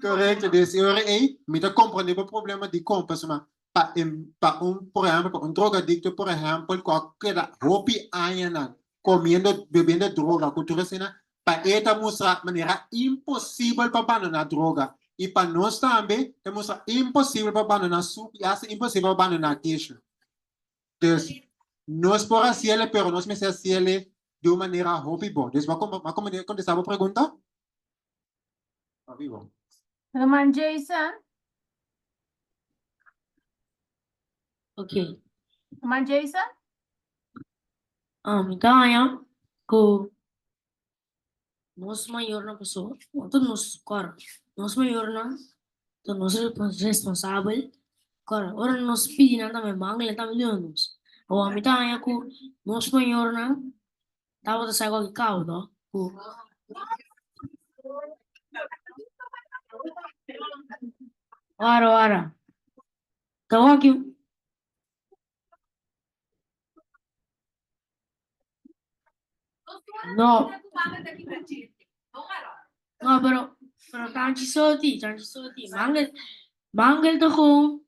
Korekto, dus e ora ei mi ta komprende bo problema dikon, pasobra. Pa e pa un por ehèmpel pa un drogadikto por ehèmpel ku a keda hopi añanan komiendo bebiendo droga ku tur esei nan pa e ta mustra manera imposibel pa bandoná droga i pa nos tambe ta mustra imposibel pa bandoná suku i asta imposibel pa bandoná kesho. Dus nos por hasiele pero nos mester hasiele di un manera hopi bon. Dus bo a kontestá bo pregunta? Hopi bon. Ruman Jason? Ok. Ruman Jason? Ah, mi ta haña ku nos mayornan paso no ta nos kòrda, nos mayornan ta nos responsabel kòrda ora nos pidi nan tambe manga nan tambe duna nos. Awor mi ta haña ku nos mayornan tabata sa kualke kaba no ku. Ora ora ta wak. No. No, pero, pero tanchi soti, tanchi soti. Mangel, mangel ta gewoon,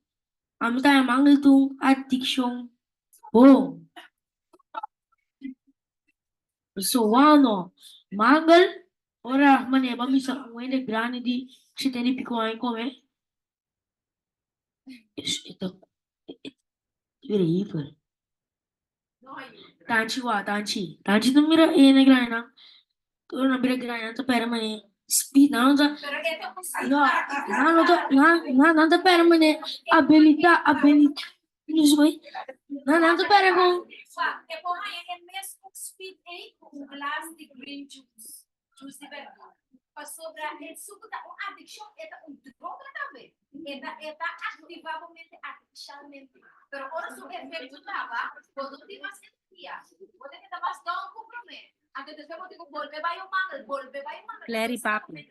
a mi ta mangel ta un addiction bon. So wano, mangel, ora mane ba misa un hende grandi di 70 y pico aña come, e ta bira hiper. Tanchi wa, tanchi. Tanchi ta mira e hende grandinan. Ora nan bira grandi nan ta perde mane speed. Nan no ta, no, nan no ta, nan, nan, nan ta perde mane abilidad, abilidad. Nan, nan ta perde con. Juice di berdura. Pasobra e suku ta un adikshon, e ta un droga tambe. E ta e ta aktivá bo mente artifishalmente. Pero ora su efekto kaba, bo no tin mas energia. Bo ta keda mas down ku promé. Anto despues bo tin ku bolbe bai un mangel, bolbe bai un mangel. Clary papi.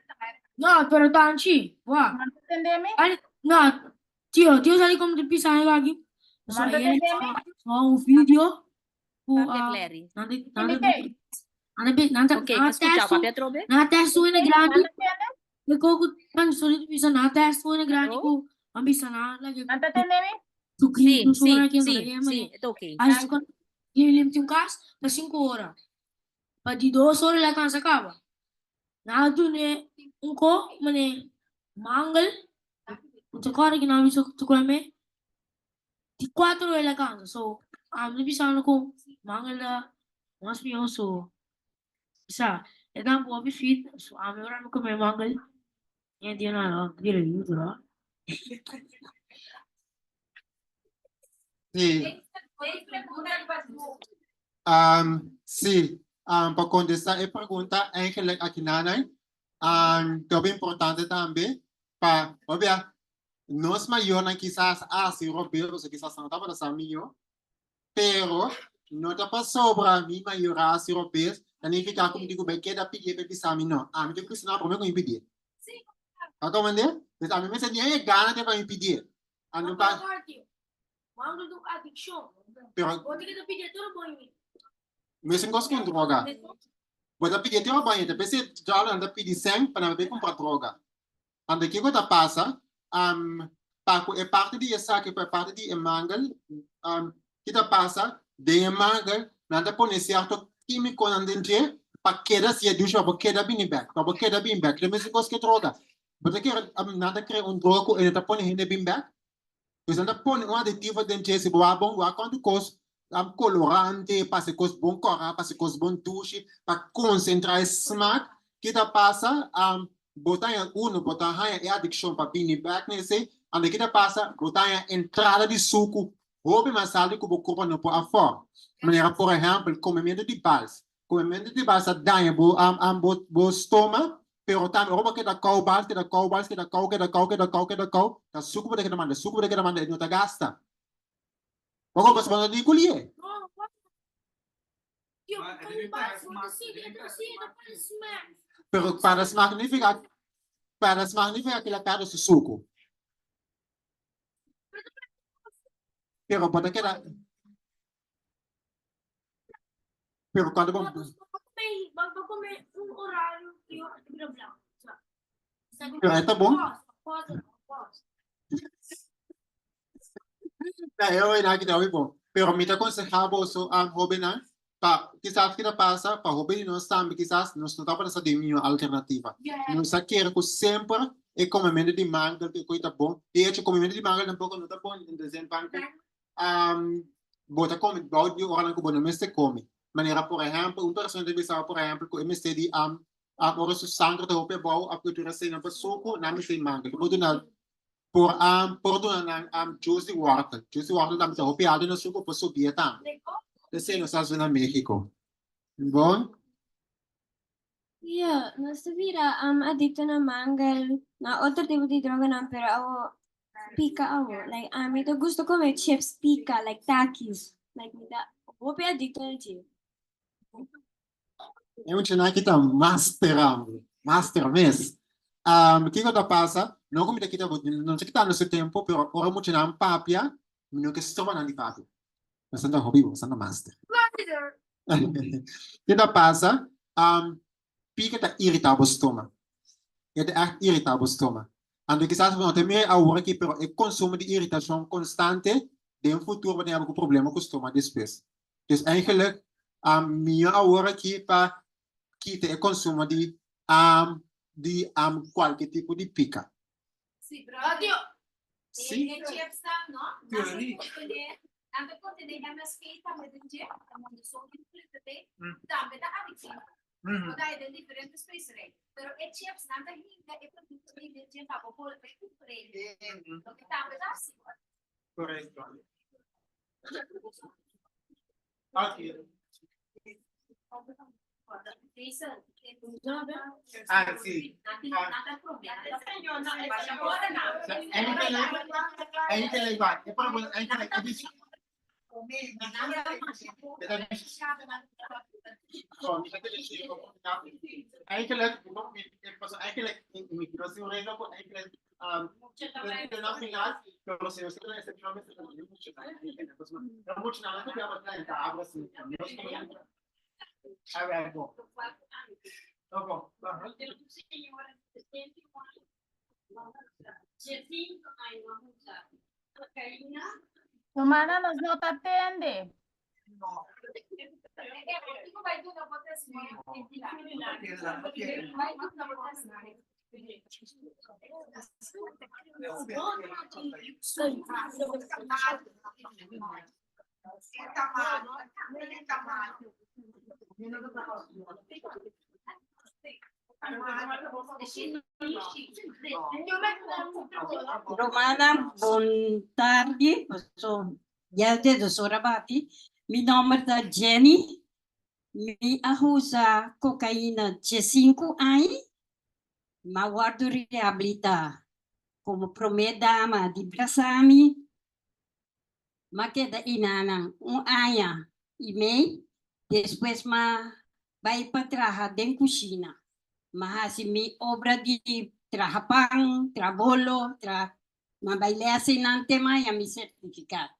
No, pero tanchi, wak. Manda tende mi? Ay, no, tio, tio sabi como te pisa algo aquí. So, Manda ayer tende mi? saw un video ku Papia ah, Clary. nan te nan te Timotei? nan te nan te Ok, nan te escucha, test papia atrobe. nan test un hende grandi Manda tende? de ko ku nan sorry te bisa nan test un hende grandi Aló? ku nan bisa nan like Manda tende mi? tu Sí, tu sí, sora que sí, no sí, het oké. As tu lim lim un kas ta 5 ora. Pa di 2 ora la kansa kaba. Na dune un ko mane mangel un te kore ki nan bisa tu kome Di cuatro el a cansa so ami ta bisando cu mangel ta mas mihor so sa e tampo hopi fit so ami ora mi come mangel mi a dina no bira yutu no. Sí. Um, sí, um, pa contesta e pregunta eigenlijk aki nanay, um, ta hopi importante tambe pa, obvia, Nos mayornan kisas a hasi robes pasobra kisas nan no tabata sa mihó, pero no ta pasobra mi mayor a hasi robes ta nifiká ku mi tin ku bai keda pidié pa e bisa mi no. Ami tin ku kuestioná promé ku mi pidié. Ta komprendé? Pues ami mester tin e gana te pa mi pidié. Anto pa. Pero mesun kos ku un droga. Bo ta pidié te ora bo a henter, p'esei djòlnan ta pidi sèn pa nan bai kumpra droga. Anto kiko ta pasa? Pa ku e parti di esaki ku e parti di e mangel, ki ta pasa? Den e mangel nan ta pone sierto kímikonan den dje pa keda si e dushi pa bo keda bini bèk, pa bo keda bini bèk. Ta mesun kos ku e droga. Bo ta kere nan ta krea un droga ku e no ta pone hende bini bèk? Pues nan ta pone un aditivo den dje, si bo wak bon wak kuantu kos kolorante, pa hasi kos bon kòrá, pa hasi kos bon dushi, pa konsentrá e smak. Ki ta pasa? Bo ta haña uno, bo ta haña e adikshon pa bini bèk na esei. Anto ki ta pasa? Bo ta haña entrada di suku hopi mas altu ku bo kurpa no por afòrt. Manera por ehèmpel, komementu di bals. Komementu di bals ta daña bo bo stoma, pero tambe ora bo keda kou bals, keda kou bals, keda kou, keda kou, keda kou, keda kou, ta suku bo ta keda manda, suku bo ta keda manda, e no ta gasta. Bo koba bo no di kulié. Pero para smak nifica, para smak nifica kila perde su suku. Pero bo ta keda. Pero cuando bo. Pero e ta bon. Na, e hobennan aki ta hopi bon. Pero mi ta konsehá boso, hobennan, pa kisas ki ta pasa, pa hopi di nos tambe kisas nos no tabata sa den mihó alternativa. Nos a kere ku semper e komementu di mangel ku e koi ta bon. De echo, komementu di mangel tampoko no ta bon in de zin van ku bo ta kome bou di oranan ku bo no mester kome. Manera por ehèmpel, un persona ta bisa por ehèmpel ku e mester di ora su sanger ta hopi abou òf ku e tur asina pa suku, nan mester di mangel. Bo duna Por por duna nan juice di wortel. Juice di wortel tambe ta hopi alto na suku, por subié tambe. Esei nos ta hasi na Mexico. Bon. Ja, nos ta bira adicto na mangel, na otro tipo di droganan, pero awo pica awo. Like ami ta gusta come chips pica, like takis. Like mi ta hopi adicto na dje. E muchanan aki ta master hombre, master mes. Um, kiko ta pasa? No ku mi ta kita, no ta kitando su tempo, pero ora muchanan papia, mi no ke stroba nan di papia. Boso ta hopi, boso ta master. Ke ta pasa? Um, pika ta irita bo stoma. E ta echt irita bo stoma. Anto kisas bo no ta mira awor aki, pero e konsumo di iritashon konstante, den futuro bo ta yaba ku problema ku stoma despues. Dus eigenlijk mihó awor aki pa kita e konsumo di di kualke tipo di pika. Sí, pero e, Sí. e chipsnan, no? Nan ta kontené, nan ta kontené MSG tambe den dje, ta monosodium glutamate, tambe ta adiktivo. Bo ta den diferente specerij. Pero e chips nan ta hinka e produkto ei den dje pa bo bolbe kumpr'é. Loke tambe ta hasi bo adiktivo. Korekto. Aqui. Ah, sí. Enkele igual. E para enkele e dice. Eigenlijk, eigenlijk, immigratie regel, eigenlijk na final, pero si nos excepcionalmente no mucho nada que vamos a abra assim. A ver, bom. Tá bom. Romana nos no ta tende. Romana, bon tardi. So, ya de dos ora bati. Mi nomber ta Jenny. Mi a usa cocaína 15 aña. M'a wordo rehabilita como prome dama di Brasami. M'a keda einan un aña y mei. Despues m'a bai pa traha den cushina. M'a hasi mi obra di traha pan, traha bolo, traha, m'a bai les einan te m'a haña mi certificado.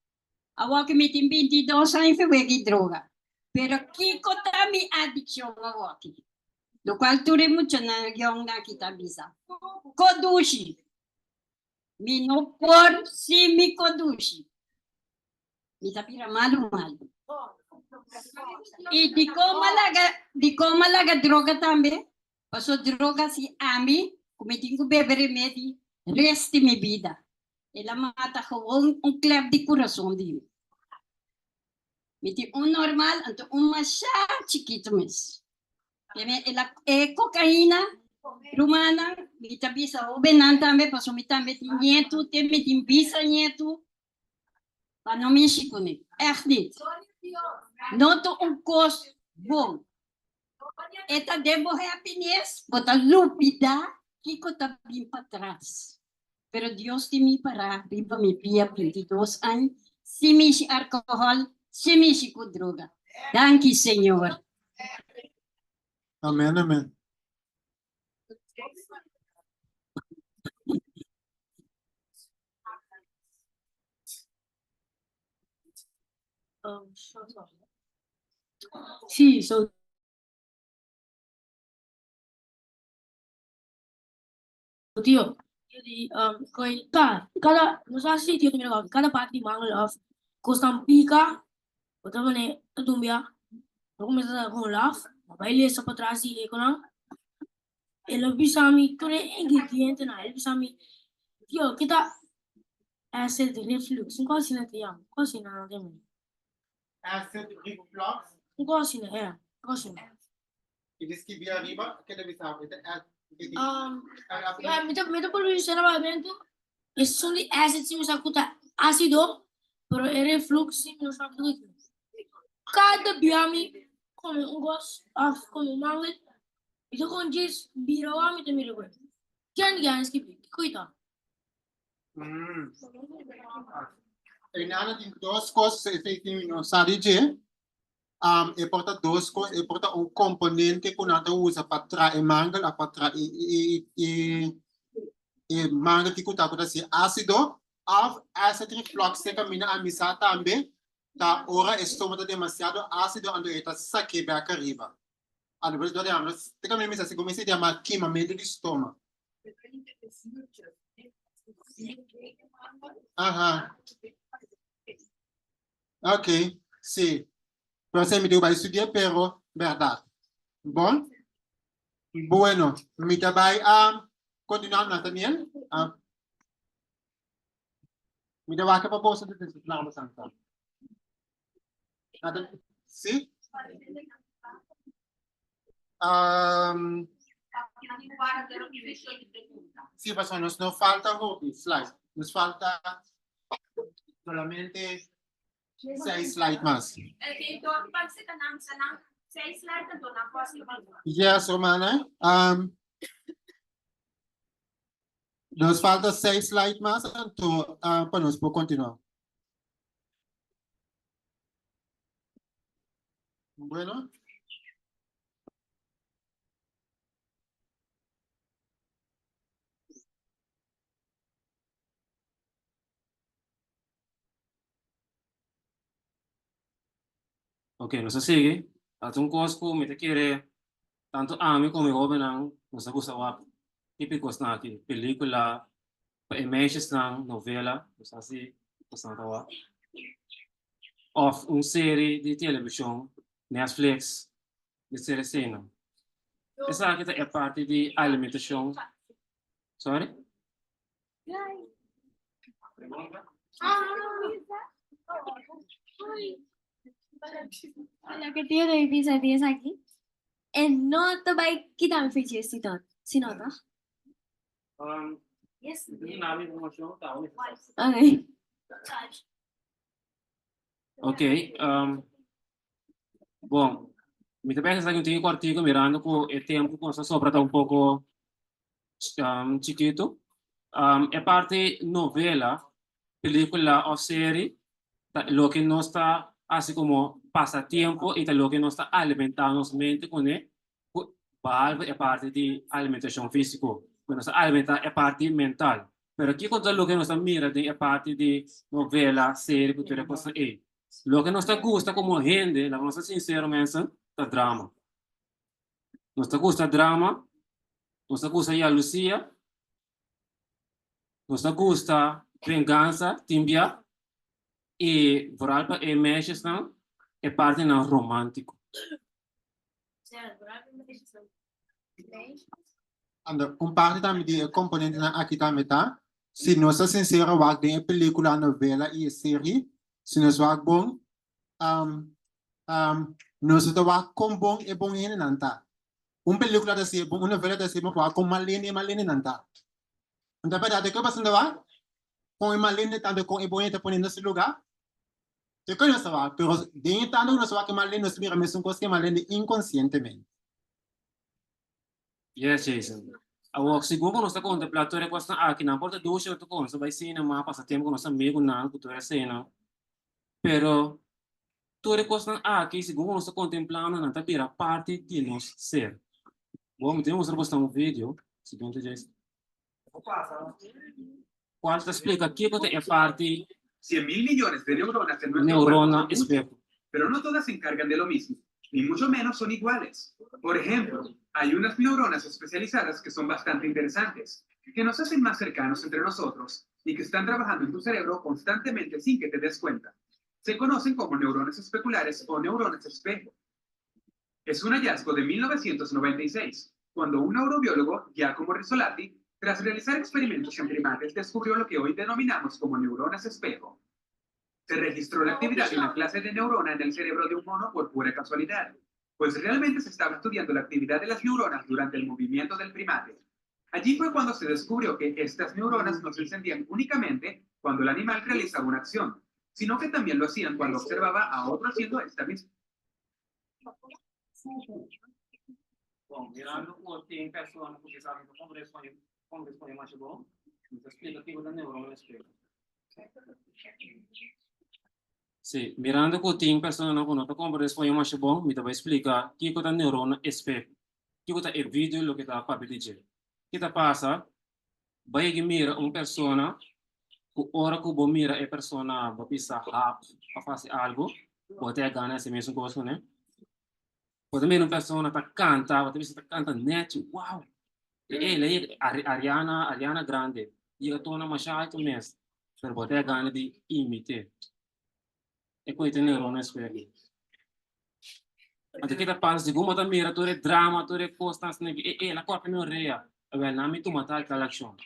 Awor cu mi tin 22 aña fewegi droga. Pero kico ta mi adiccion awor aki? Locual tur e muchanan yong aki ta bisa. Codushi. Mi no por sin mi codushi. Mi ta bira malu malu. Y dicon m'a laga, dicon m'a laga droga tambe? Paso droga si ami cu mi tin cu bebe remedi rest di mi bida. El a mata gewoon un klep di curason di mi. Mi tin un normal anto un masha chikito mes. Keme el a e cocaína rumannan mi ta bisa hobennan tambe paso mi tambe tin ñetu te mi tin bisa ñetu pa no mishi cune. Echt niet. No ta un cos bon. E ta den bo happiness, bo ta lubida kico ta bin patras. Pero Dios tin mi para riba mi pia 22 aña sin mishi alcohol, sin mishi cu droga. Danki Señor. Amen, amen. Sí, so tio, tio di um, koi, ka, kada, nos a sitio mira kada parti di mangel of Kosnan pika, bo ta pone ta dumbia, bo kuminsá sa kon laf, bo bai lesa patras di e konan. El a bisa mi tur e ingredientenan, el a bisa mi, Tio, ke ta acid reflux? Un kos asina ta yama, un kos asina nan ta yama. Acid reflux? Un kos asina, ya, un kos asina. I di skibi ariba, ke ta bisa bo? E ta acid. Ya, mi ta, mi ta por bisa na papiamentu, esun di acid si mi sa ku ta ácido, pero e reflux si mi no sa kiko ta. Kada bia mi kome un kos òf kome un mangel, mi ta kon djis bira wak mi ta mira ku e. Ken gana skibi? Kiko i ta? Einan tin dos kos, esei si mi no sa di dje. E por ta dos kos, e por ta un komponente ku nan ta usa pa traha e mangel òf pa traha e mangel ki ku ta ku ta hasi ásido òf acid reflux te kaminda a misa tambe ta ora e stoma ta demasiado ásido anto e ta sak'é bèk ariba. Anto por eso te kaminda misa segun mi se yama kimamentu di stoma. Aha. Ok, sí. Pero se mi bai estudiar, pero verdad. Bon. Bueno, mi ta bai a continuar, Nathaniel. Ah. Mi ta wak pa boso de la santa. Nathan, sí? Um, sí, pasó, nos no falta hopi slide. Nos falta solamente seis slide mas. Yes, Romana. Um, nos falta seis slide mas, anto uh, pa nos por continuar. Bueno. Ok, nos a sigui. Ata un kos ku mi ta kere tantu ami komo e hóbennan nos a gusta wak típikosnan aki, pelíkula pa e meisjesnan, novela, nos a hasi kosnan ta wak. Òf un seri di televishon, Netflix, di ser eseinan. Esaki ta e parti di alimentashon. Sorry? Lo que tío de pisa 10 aquí. En no te va a quitar mi fecha si no, si no, toch? Um, Yes. Okay. Ok. Ok, um, bon, mi ta pensa esaki un tiki kortiku mirando ku e tempu ku nos a sobra ta un poko um, chikitu. Um, e parti novela, pelikula òf seri ta loke nos ta hasi komo pasatiempo i ta loke nos ta alimentá nos mente kuné ku behalve e parti di alimentashon físiko, ku nos ta alimentá e parti mental. Pero kiko ta loke nos ta mira den e parti di novela, seri ku tur e kosnan ei? Loke nos ta gusta komo hende, laga nos ta sinsero mensen, ta drama. Nos ta gusta drama, nos ta gusta yalusia, nos ta gusta vengansa tin bia i vooral pa e meisjesnan e partinan romántiko. Anda, un parti tambe di e komponentenan aki tambe ta, si nos ta sinsero wak den e pelikula, novela i e seri, si nos wak bon, nos no ta wak kon bon e bon hendenan ta. Un pelikula ta hasié bon, un novela ta hasié bon pa wak kon mal hende e mal hendenan ta. No ta bèrdat? Te kue pasobra wak kon e mal hende ta anto kon e bon hende ta pone na su lugá? Te kue nos ta wak, pero den e tantu ku nos ta wak e mal hende nos ta mira mesun kos ku e mal hende inkonsientemente. Yes, Jason. Awor, segun ku nos ta kontemplá tur e kosnan aki, nan por ta dushi otro kos, bai sinema, pasa tempu ku nos amigunan, ku tur eseinan. Pero tur e kosnan aki, segun ku nos ta kontemplando, nan ta bira parti di nos ser. Bon, mi tin mustra boso un video, siguiente Jason, kual ta splika kiko ta e parti 100 mil millones de neuronas en nuestro cuerpo neurona son muchas, espeho. pero no todas se encargan de lo mismo, ni mucho menos son iguales. Por ejemplo, hay unas neuronas especializadas que son bastante interesantes, que nos hacen más cercanos entre nosotros y que están trabajando en tu cerebro constantemente sin que te des cuenta. Se conocen como neuronas especulares o neuronas espejo. Es un hallazgo de 1996, cuando un neurobiólogo, Giacomo Rizzolatti, tras realizar experimentos en primates, descubrió lo que hoy denominamos como neuronas espejo. Se registró la actividad de una clase de neurona en el cerebro de un mono por pura casualidad, pues realmente se estaba estudiando la actividad de las neuronas durante el movimiento del primate. Allí fue cuando se descubrió que estas neuronas no se encendían únicamente cuando el animal realizaba una acción, sino que también lo hacían cuando observaba a otro haciendo esta misma. Bon, mirando ku tin persona ku kisas no ta komprende komprende spañó masha bon, mi ta splika kiko ta neurona espeho. Sí, mirando ku tin personanan ku no ta komprende spañó masha bon, mi ta bai splika kiko ta neurona espeho, kiko ta e video loke ta papia di dje. Ki ta pasa? Bai yega mira un persona ku ora ku bo mira e persona bo bisa hap òf hasi algu, bo ta gana hasi mesun kos kuné. Bo ta mira un persona ta kanta, bo ta bisa ta kanta nèchi, wow! E e lei Ariana, Ariana Grande, yega tona masha altu mes, pero bo ta gana di imit'é. E koe ta neurona espeho. Anto ke ta pasa segun bo ta mira tur e drama, tur e kosnan asina e e el a kòrta mi orea, awel nan mi tuma tal tal akshon.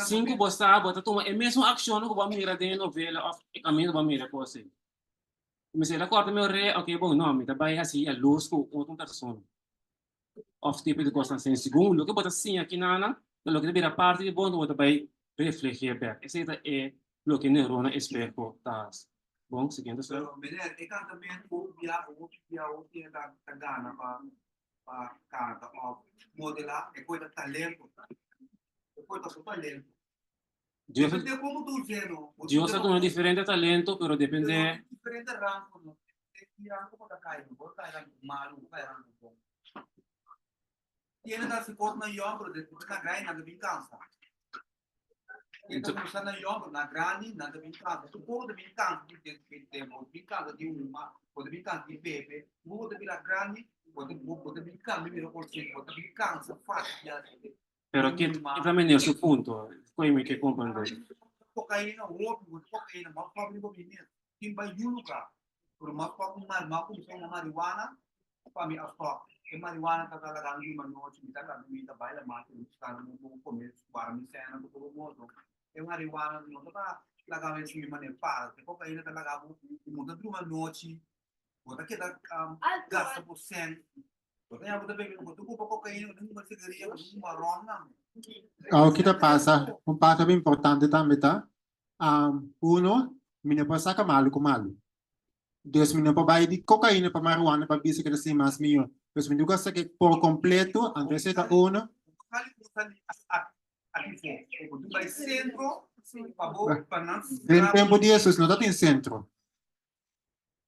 Sin ku bo sa bo ta tuma e mesun akshonnan ku bo a mira den e novela òf e kaminda ku bo a mira e kos ei. Mi si el a kòrta mi orea, oke bon no mi ta bai hasi yalurs ku otro persona. Òf tipo di kosnan asina. Segun loke bo ta siña kinanan ta loke ta bira parti di bo anto bo ta bai refleh'é bèk. Esei ta e loke neurona espeho ta hasi. Bon, siguiente slide. Pero meneer, e kantamentu bia hopi bia hopi hende ta ta gana pa pa kanta òf modelá e koe ta talento. E koe ta su talento. Dios Depende komo tu us'é no. Bo Dios a duna diferente talento, pero depende. Pero diferente rango no. E rango bo ta kai no. Bo ta kai rango malu, bo kai rango bon. Tiene ta hasi kos na yòn, pero despues na grandi nan ta bin kansa. Tiene ta kuminsá na yòn, pero na grandi nan ta bin kansa. Su poco ta bin kansa di di tempo, bo ta bin kansa di huma, bo ta bin kansa di bebe. Bo ta bira grandi, bo ta bo ta bin kambia bira otro, bo ta bin kansa fásil di hasi. Pero ke ta meneer su punto? Koe mi ke comprende. Cocaína hopi, hopi cocaína, mas pobre riba mi mes. Tin bai yu lugar. Pero mas pobre un mas kumsa una marihuana, pa mi a stop. E marihuana ta laga mi duma nochi, mi ta laga mi ta baila mas, mi busca mi un come, guarda mi cena ku todo modo. E marihuana no ta laga mi mi mane para. E cocaína ta laga bo, bo ta duma nochi, bo ta keda gasta bo cen. Awor ki ta pasa, un parti hopi importante tambe ta, uno, mi no por saka malu ku malu. Dus mi no por bai di kokaina pa marihuana pa bisa ku ta sin mas mihó. Dus mi nunka saka por kompleto, anto esei ta uno. Den tempu di Hesus no tatin sentro.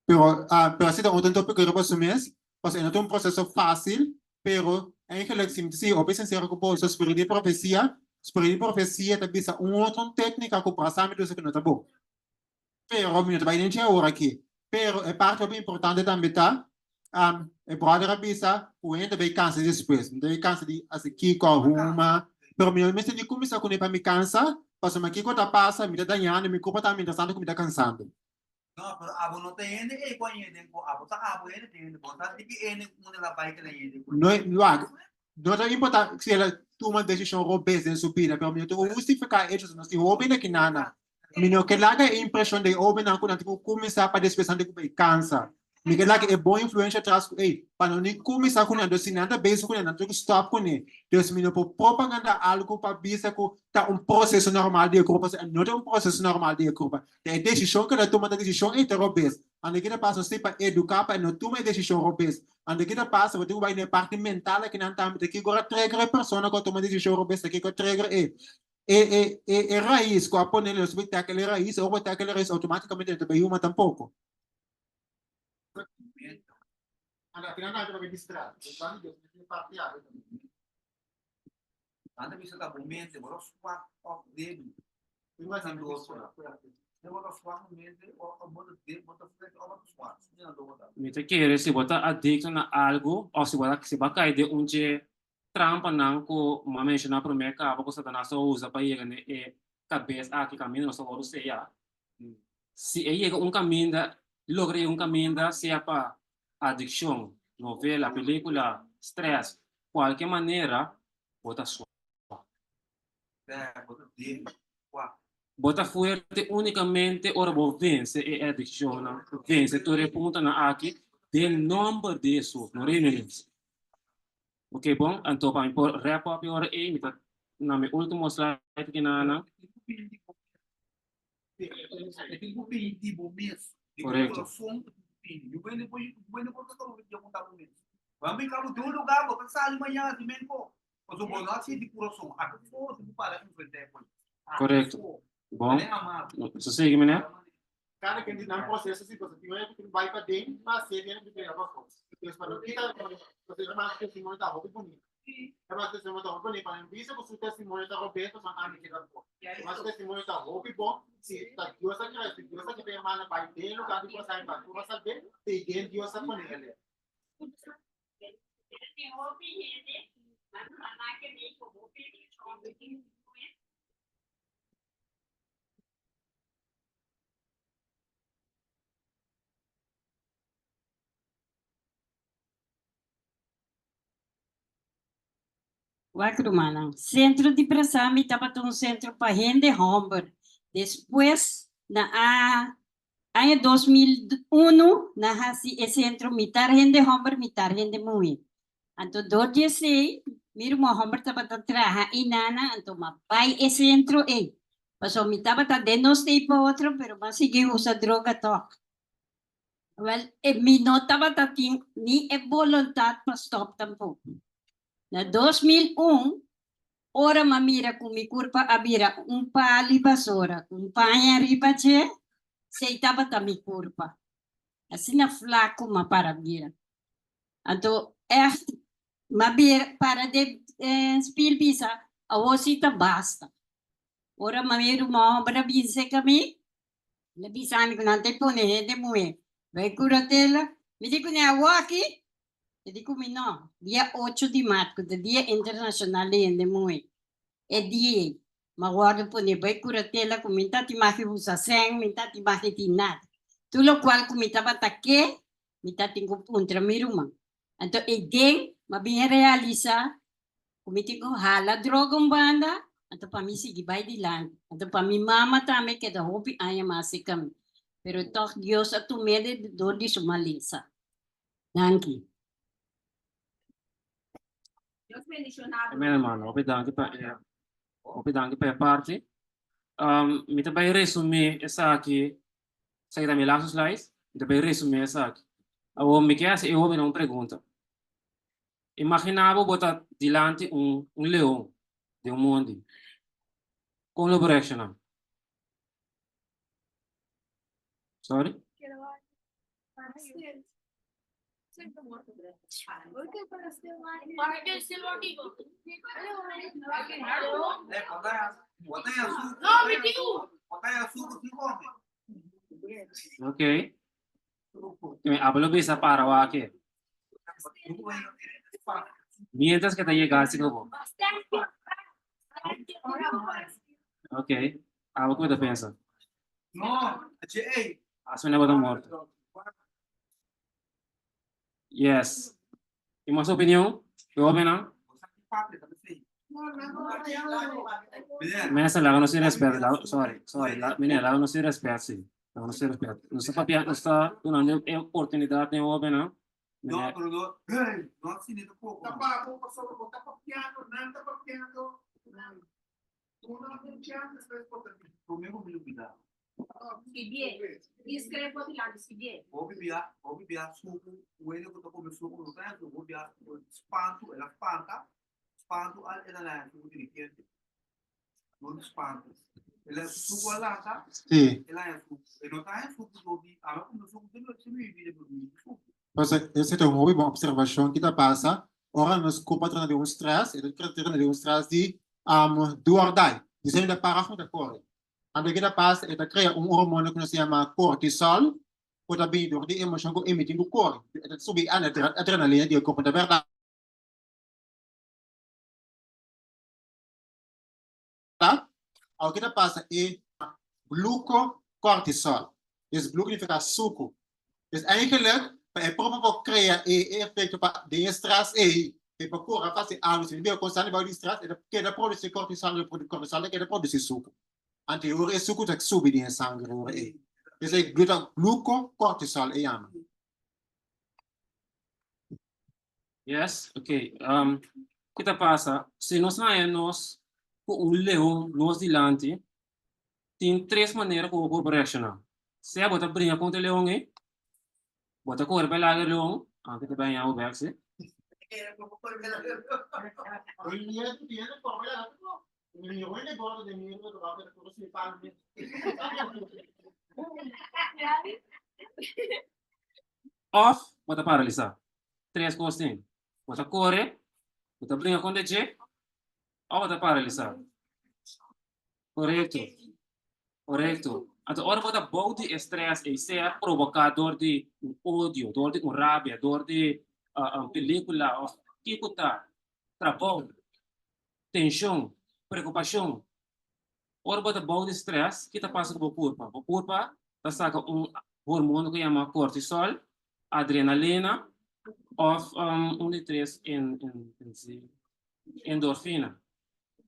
Pero, ah, pero así ta otro tópico riba su mes, pasobra e no ta un proceso fácil, pero eigenlijk si mi ta sigui hopi sincero cu boso, spiritu di profecia, spiritu di profecia ta bisa un otro técnica cu por a sa mi dusa cu no ta bon. Pero mi no ta bai den dje awor aki. Pero e parti hopi importante tambe ta, um, e brother a bisa cu hende ta bay cansa despues, mi ta bay cansa di haci kico, huma, pero mi no mester ni cuminsa cune pa mi cansa, pasobra kico ta pasa, mi ta dañando mi curpa tambe mientras tanto cu mi ta cansando. No, pero abo no ta hende ei ku a hende ku abo ta abo hende ta hende bo ta di ki hende ku unda la bai kila hende ku. No, wak, no ta importa si el a tuma desishon robes den su bida, pero mi no ta hustifiká e hecho, nos tin hopi na kinana. Mi no ke laga e impreshon den e hobennan ku nan tin ku kuminsá pa despues nan tin ku bai kansa. Mi ke laga e bon influensha atras ku ei, pa no ni kuminsá kuné, anto si nan ta bezig kuné nan tin ku stòp kuné. Dus mi no por propagandá algu pa bisa ku ta un proseso normal di e grupo, pasobra no ta un proseso normal di e grupo. Ta e desishon ku el a tuma ta desishon ei ta robes. Anto ke ta pasa nos tin pa eduká pa e no tuma e desishon robes. Anto ke ta pasa bo tin ku bai na e parti mental akinan tambe ta kiko a trigger e persona ku a tuma desishon robes, ta kiko a trigger e e e e e rais ku a pone nos bai tackle e rais, ora bo tackle e rais outomaticamente no ta bai huma tampoko. Anda bisa ta bo mente, bo ta swak of débil. Nan dos ora. Bo ta swak bo mente, of bo ta débil, bo ta fuerte of bo ta swak. Nan dos ora. Mi ta kere si bo ta adicto na algo of si bo ta si bo a kai den un dje trampanan ku mi a menshoná promé kaba ku Satanas a usa pa yega na e kabes aki kaminda nos ta wòrdu seya. Si e yega un kaminda, logra yega un kaminda, sea pa adikshon, novela, pelikula, strès, kualke manera, bo ta suak. Bo ta fuerte únikamente ora bo vense e adikshonnan, vense tur e puntonan aki den nòmber di Hesus, no rei mes. Ok bon, anto pa mi por wrap up e ora ei, mi ta na mi último slide aki nan. Korekto. Korekto. Bon, nos ta sigui meneer. Kada ken di nan proseso si pasobra tin ora ku tin bai paden pa hasié tin ora ku tin bai pafó. Entonces pa no kita pasobra e hermano su testimonio ta hopi bunita. E hermano su testimonio ta hopi bunita pa no bisa ku su testimonio ta robes pasobra ami keda bon. Hermano su testimonio ta hopi bon si ta Dios a kere si Dios a kita e hermano bai den e lugar di pasai pa tur a salb'é te den Dios a pone el. Wak rumannan, Sentro di Brasami tabata un sentro pa hende hòmber. Despues na a aña 2001 nan hasi e sentro mitar hende hòmber mitar hende muhé. Anto dor di esei mi ruman hòmber tabata traha einana anto m'a bai e sentro ei. Pasobra mi tabata den nos tei pa otro pero m'a sigui usa droga tòg. Wèl, mi no tabata tin ni e boluntat pa stòp tampoko. Na 2001, ora m'a mira ku mi kurpa a bira un pali basora ku un paña riba dje, esei tabata mi kurpa. Asina flaku m'a para bira. Anto ègt m'a bira para den spil bisa, awor si ta basta. Ora m'a mira un hòmber a bin serka mi, el a bisa mi ku nan ta pone hende muhé bai kuratela. Mi di kuné awor aki? E di ku mi no, dia ocho di mart ku ta dia internashonal di hende muhé. E dia ei m'a wòrdu pone bai kuratela ku mi ta tin magi usa sèn, mi ta tin magi tin nada. Tur lokual ku mi tabata ke, mi ta tin ku puntra mi ruman. Anto eiden m'a bin realisá ku mi tin ku hala droga un banda, anto pa mi sigui bai dilanti. Anto pa mi mama tambe keda hopi aña mas serka mi. Pero tòg Dios a tum'é dor di su malesa. Danki. Dios bendiciona bo. Amen hermano, hopi danki pa e hopi danki pa e parti. Um, mi ta bai resumí esaki, esaki ta mi laatste slide, mi ta bai resumí esaki. Awor mi ke hasi e hobennan un pregunta. Imaginá bo bo ta dilanti un un leon den un mondi, kon lo bo reakshoná? Sorry? Ok. Mi abo lo bisa para wak. Mientras que ta llega así como. Ok. Abo ku ta pensa? No, ei. Asina bo ta morto. Yes. Tin mas opinion? E hobennan? Mester laga nos sin respet. Sorry, sorry. Meneer, laga nos sin respet, si. Laga nos sin respet. Nos ta papia, nos ta dunando e oportunidad na e hobennan. No, pero no, hey, no asina tampoco. Tapago, pasobra bo ta papiando, nan ta papiando. Duna un chance despues por ta bin. Promé ku mi lubidá. Skibié. Discrepo dilanti skibié. Hopi bia, hopi bia suku, wende ku ta kome suku no ta haña suku, hopi bia spantu, el a spanta, spantu al el a haña suku dirigente. No di spantu. El a suku a lanta, Sí. el a haña suku. E no ta haña suku dor di, ami a kome suku den mi mi bida pero mi suku. Pasobra esei ta un hopi bon observashon ki ta pasa ora nos kurpa ta trena den un stress, e ta trena den un stress di do or die. Di esei mi ta para of mi ta kore. Anto ke ta pasa e ta krea un hormona ku nos ta yama cortisol ku ta bini dor di emoshon ku e mi tin ku kore. E ta subi adrenalina di e kurpo, ta bèrdat? Awor ke ta pasa e glucocortisol. Dus glu significa suku. Dus eigenlijk, pa e propo por crea e efecto pa den e stress ei, e por cora pa haci algo, si bira constante bao di stress, e ta keda produci cortisol, e cortisol ta keda produci suku. Anto e ora e suku ta subi den e sanger e ora ei. Dus e glu ta glucocortisol e yama. Yes, ok. Um, ki ta pasa? Si nos haña nos ku un leon nos dilanti, tin tres manera ku bo por reakshoná. Sea bo ta bringa kontra e leon ei, bo ta kore pa e laga e leon, aunke ta baña bo bèk si. Òf bo ta paralisá. Tres kos tin. Bo ta kore, bo ta bringa kontra dje, òf bo ta paralisá. Korekto. Korekto. Anto ora bo ta bou di e strès ei, sea proboká dor di un odio, dor di un rabia, dor di un pelikula òf kiko ta, trabou, tenshon, preokupashon. Ora bo ta bou di strès, ki ta pasa ku bo kurpa? Bo kurpa ta saka un hormon ku yama kortisol, adrenalina òf un di tres endorfina.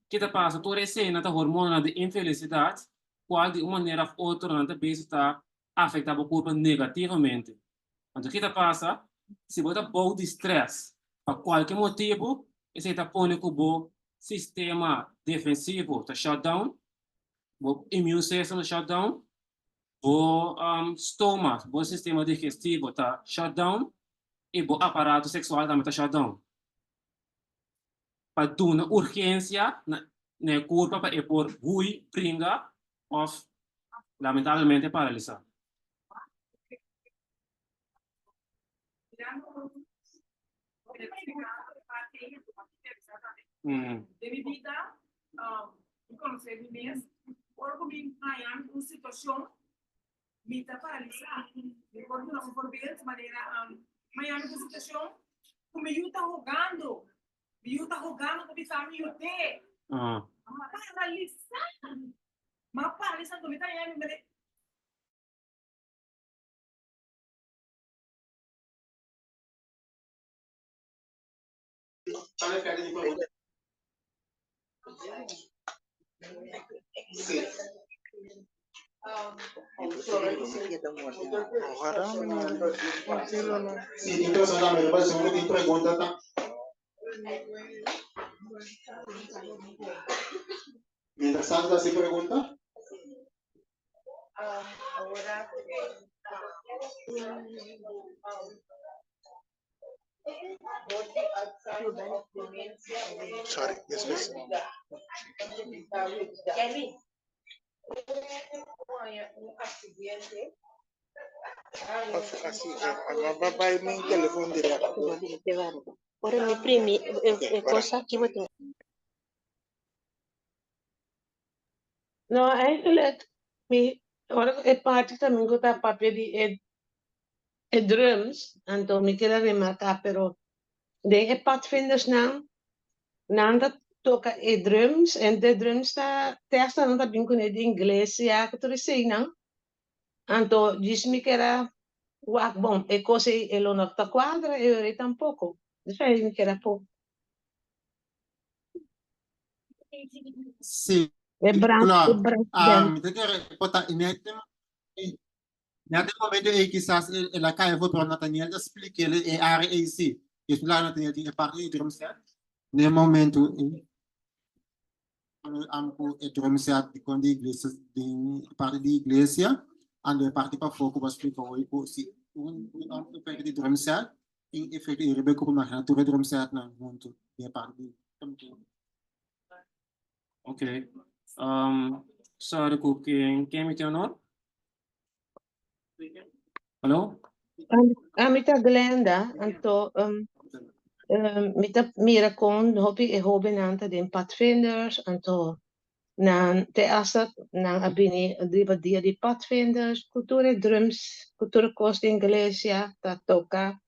Ki ta pasa? Tur eseinan ta hormonanan di infelisidat, kual di un manera òf otro nan ta bisa ta afektá bo kurpa negativamente. Anto ki ta pasa? Si bo ta bou di strès pa kualke motibu, esei ta pone ku bo sistema defensivo ta shut down, bo immune system ta shut down, bo stoma, bo sistema digestivo ta shut down i bo aparato seksual tambe ta shut down. Pa duna urgensia na e kurpa pa e por hui, bringa òf lamentablemente paralisá. Den mi bida, mi konosé mi mes, ora ku mi haña mi un situashon, mi ta paralisá. Mi por duna un voorbeeld, manera mi haña mi un situashon ku mi yu ta hogando, mi yu ta hogando ta bisa mi yud'é. Mi paralisá, mi a paralisá, anto mi ta haña mi manera. Sí, tin persona tambe riba Zoom ku tin pregunta ta. Mientras tanto ta hasi pregunta. Sorry, despues. Of así, a bai mi telefon directo. Ora mi primi e cosa aki bo tin. No, eigenlijk, mi, ora e parti también ku ta papia di e, e drums, anto mi keda remarká, pero den e padvindersnan, nan ta toka e drums, en de drums ta, tekstnan ta bin kuné di ingles, ya, ku tur eseinan. Anto, djis mi keda wak, bon, e kos ei e lo no ta kuadra, e ora ei tampoko. Djis mi keda po. Sí, E brand, e klopt. brand Ah, band. mi ta kere por ta net net e momento ei kisas el a kai afo, pero Nathaniel ta splikel e área ei sí. Dus mi laga Nathaniel tin e parti di drum set. Ne momento ei, am ku e drum set di kon di iglesia, den e parti di iglesia, ando e parti pafó ku bo a splika hoy ku si un un efecto di drum set tin efecto ei riba e grupo, imagina tur e drum setnan huntu den e parti di. Ok. Um, sorry ku ken ken mi tin honor? Hallo? Ami ta Glenda, anto um, um, mi ta mira kon hopi e hobennan ta den padvinders, anto nan te hasta nan a bini riba dia di padvinders, ku tur e drums, ku tur e kos di iglesia ta toka.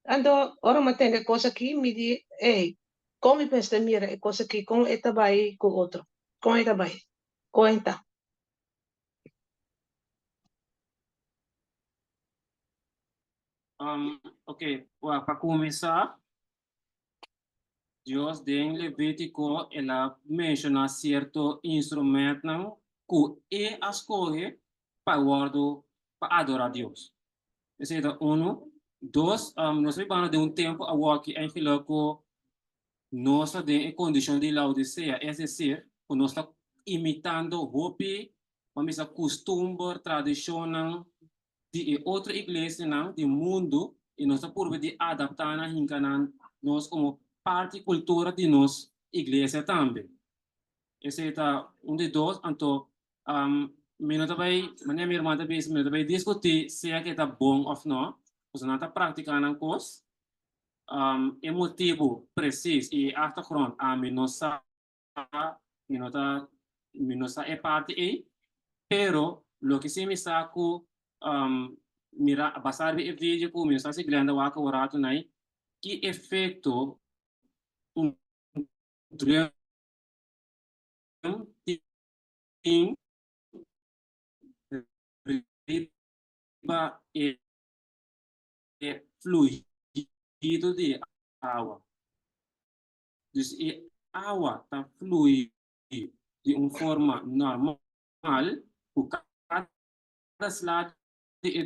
Anto ora mi a tende e kos aki mi di, ey, kon mi mester mira e kos aki, kon e ta bai ku otro, kon e ta bai, kon e ta. Um, ok, pa kuminsá, Dios den Levítico el a menshoná sierto instrumentnan ku e a skohe pa wòrdu pa adorá Dios. Esei ta unu. Dos, um, nos ta bibando den un tempu awor ki eigenlijk ku nos ta den e kondishon di Laodisea, es desir, ku nos ta imitando hopi, ban bisa, kustumber, tradishonnan di e otro iglesianan di mundu i nos ta purba di adaptá nan, hinka nan nos komo parti kultura di nos iglesia tambe. Esei ta un di dos. Anto mi no ta bai, manera mi hermano ta bisa, mi no ta bai diskutí sea ke ta bon òf no, pasobra nan ta praktiká nan kos. E motibu presis i e achtergrond ami no sa. mi no ta mi no sa e parti ei, pero loke si mi sa ku mira basá riba e video ku mi no sa si Glenda wak un ratu nai, ki efekto un drum tin riba e fluido di awa. Dus e awa ta flui di un forma normal ku kada sla di e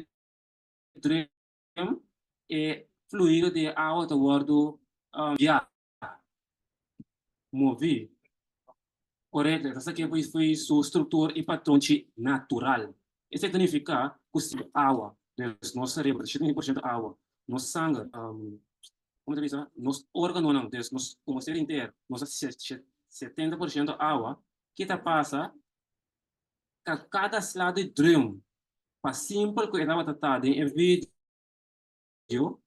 drum e fluido di e awa ta wòrdu guiá, moví. Korekto, e ta sa ke foi su struktura i patronchi natural. Esei ta nifiká ku si awa, dus nos serebro ta 75% awa, nos sanger, Como ta bisa, nos organonan, dus nos como ser inter, nos ta 70% awa, ki ta pasa? Ka cada sla di drum, pa simpel cu e tabata ta den e video,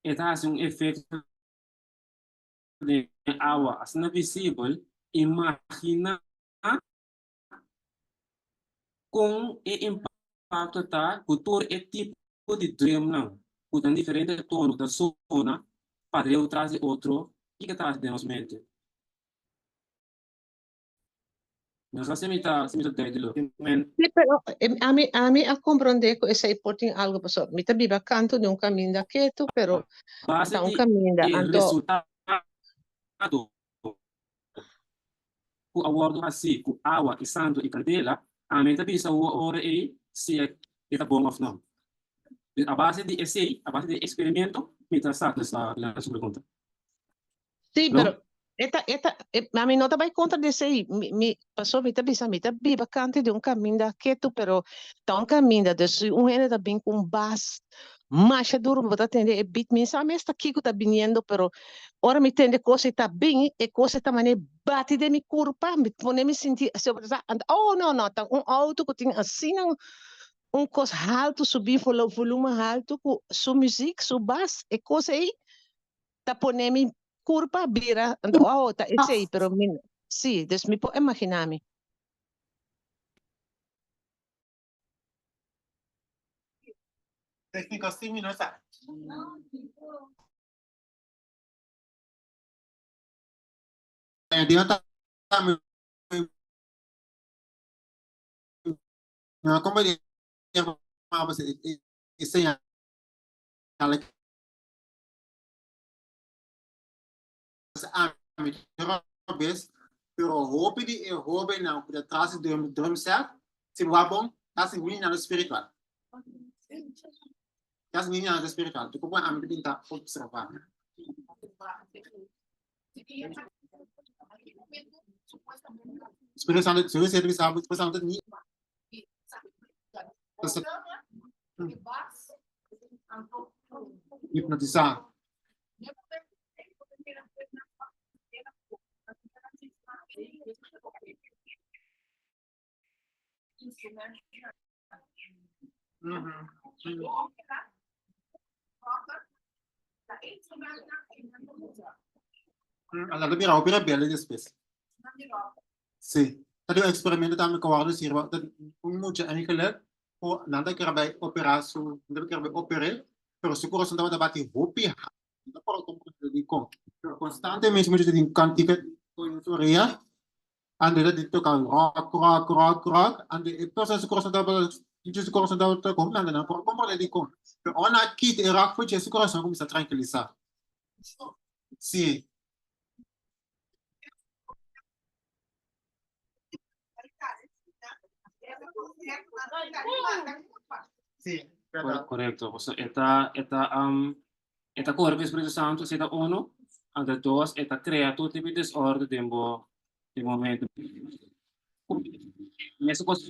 e ta haci un efecto den awa asina visibel, imagina Kon e impakto ta ku tur e tipo di drumnan ku ta diferente tono ta sona pareu tras di otro? Kiko ta hasi den nos mente? No sa si mi ta si mi ta duidelijk. Men. Sí, pero ami ami a komprondé ku esei por tin algu pasobra mi ta biba kantu di un kaminda ketu pero Base ta un di kaminda e anto resultado ku a wòrdu hasí ku awa i santu i kandela, ami ta bisa bo ora ei si e ta bon òf nò. A base di esei, a base di e eksperimento, mi ta sa kontestá su pregunta. Sí, Lo? pero e ta, e ta, e, ami no ta bai kontra di esei. Mi, mi, pasobra mi ta bisa, mi ta biba kantu di un kaminda ketu, pero ta un kaminda. Dus si un hende ta bin ku un bas masha duru, bo ta tende e beat. Mi sa mes ta kiko ta biniendo, pero Ora mi tende kos ei ta bin, e kos ei ta manera bati den mi kurpa, mi pone mi sinti asina, oh no no, ta un outo ku tin asina un kos haltu subi, volumen haltu ku su muzik, su bas, e kos ei ta pone mi kurpa bira, oh ta esei, pero mi, si, dus mi por imagina mi. Técnico sí mi no sa. Dios ta no como e señala ami pero hopi di e hobennan ku ta tras di drum set si bo wak bon kasi niñanan spiritual. Kasi niñanan spiritual. Tuko ami ta bin ta observa. Spiritu Santo, Spiritu Santo bisa, Spiritu Santo ni hipnotisa. Ala mira hopi rebelde despues. Sí. Ta di un experimento tambe ku wòrdu sirba un mucha eigenlijk ku nan ta kere bai operá su nan ta kere bai oper'é pero su kurason tabata bati hopi hard. No ta por komprendé dikon. Pero konstantemente su mucha ta tin kantika den su orea. Ando ta toka rock rock rock rock. Ando e persona su kurason tabata. Dje su kurason tabata kon nada nan por a komprondé dikon. Pero ora nan a kita e ròk for dje su kurason a kuminsá trankilisá. Sí. Sí, bèrdat. Korekto. Pasobra e ta e ta e ta kore ku e Spiritu Santu, esei ta unu. Anto dos, e ta krea tur tipo di desòrdu den bo den bo mente. Mesun kos.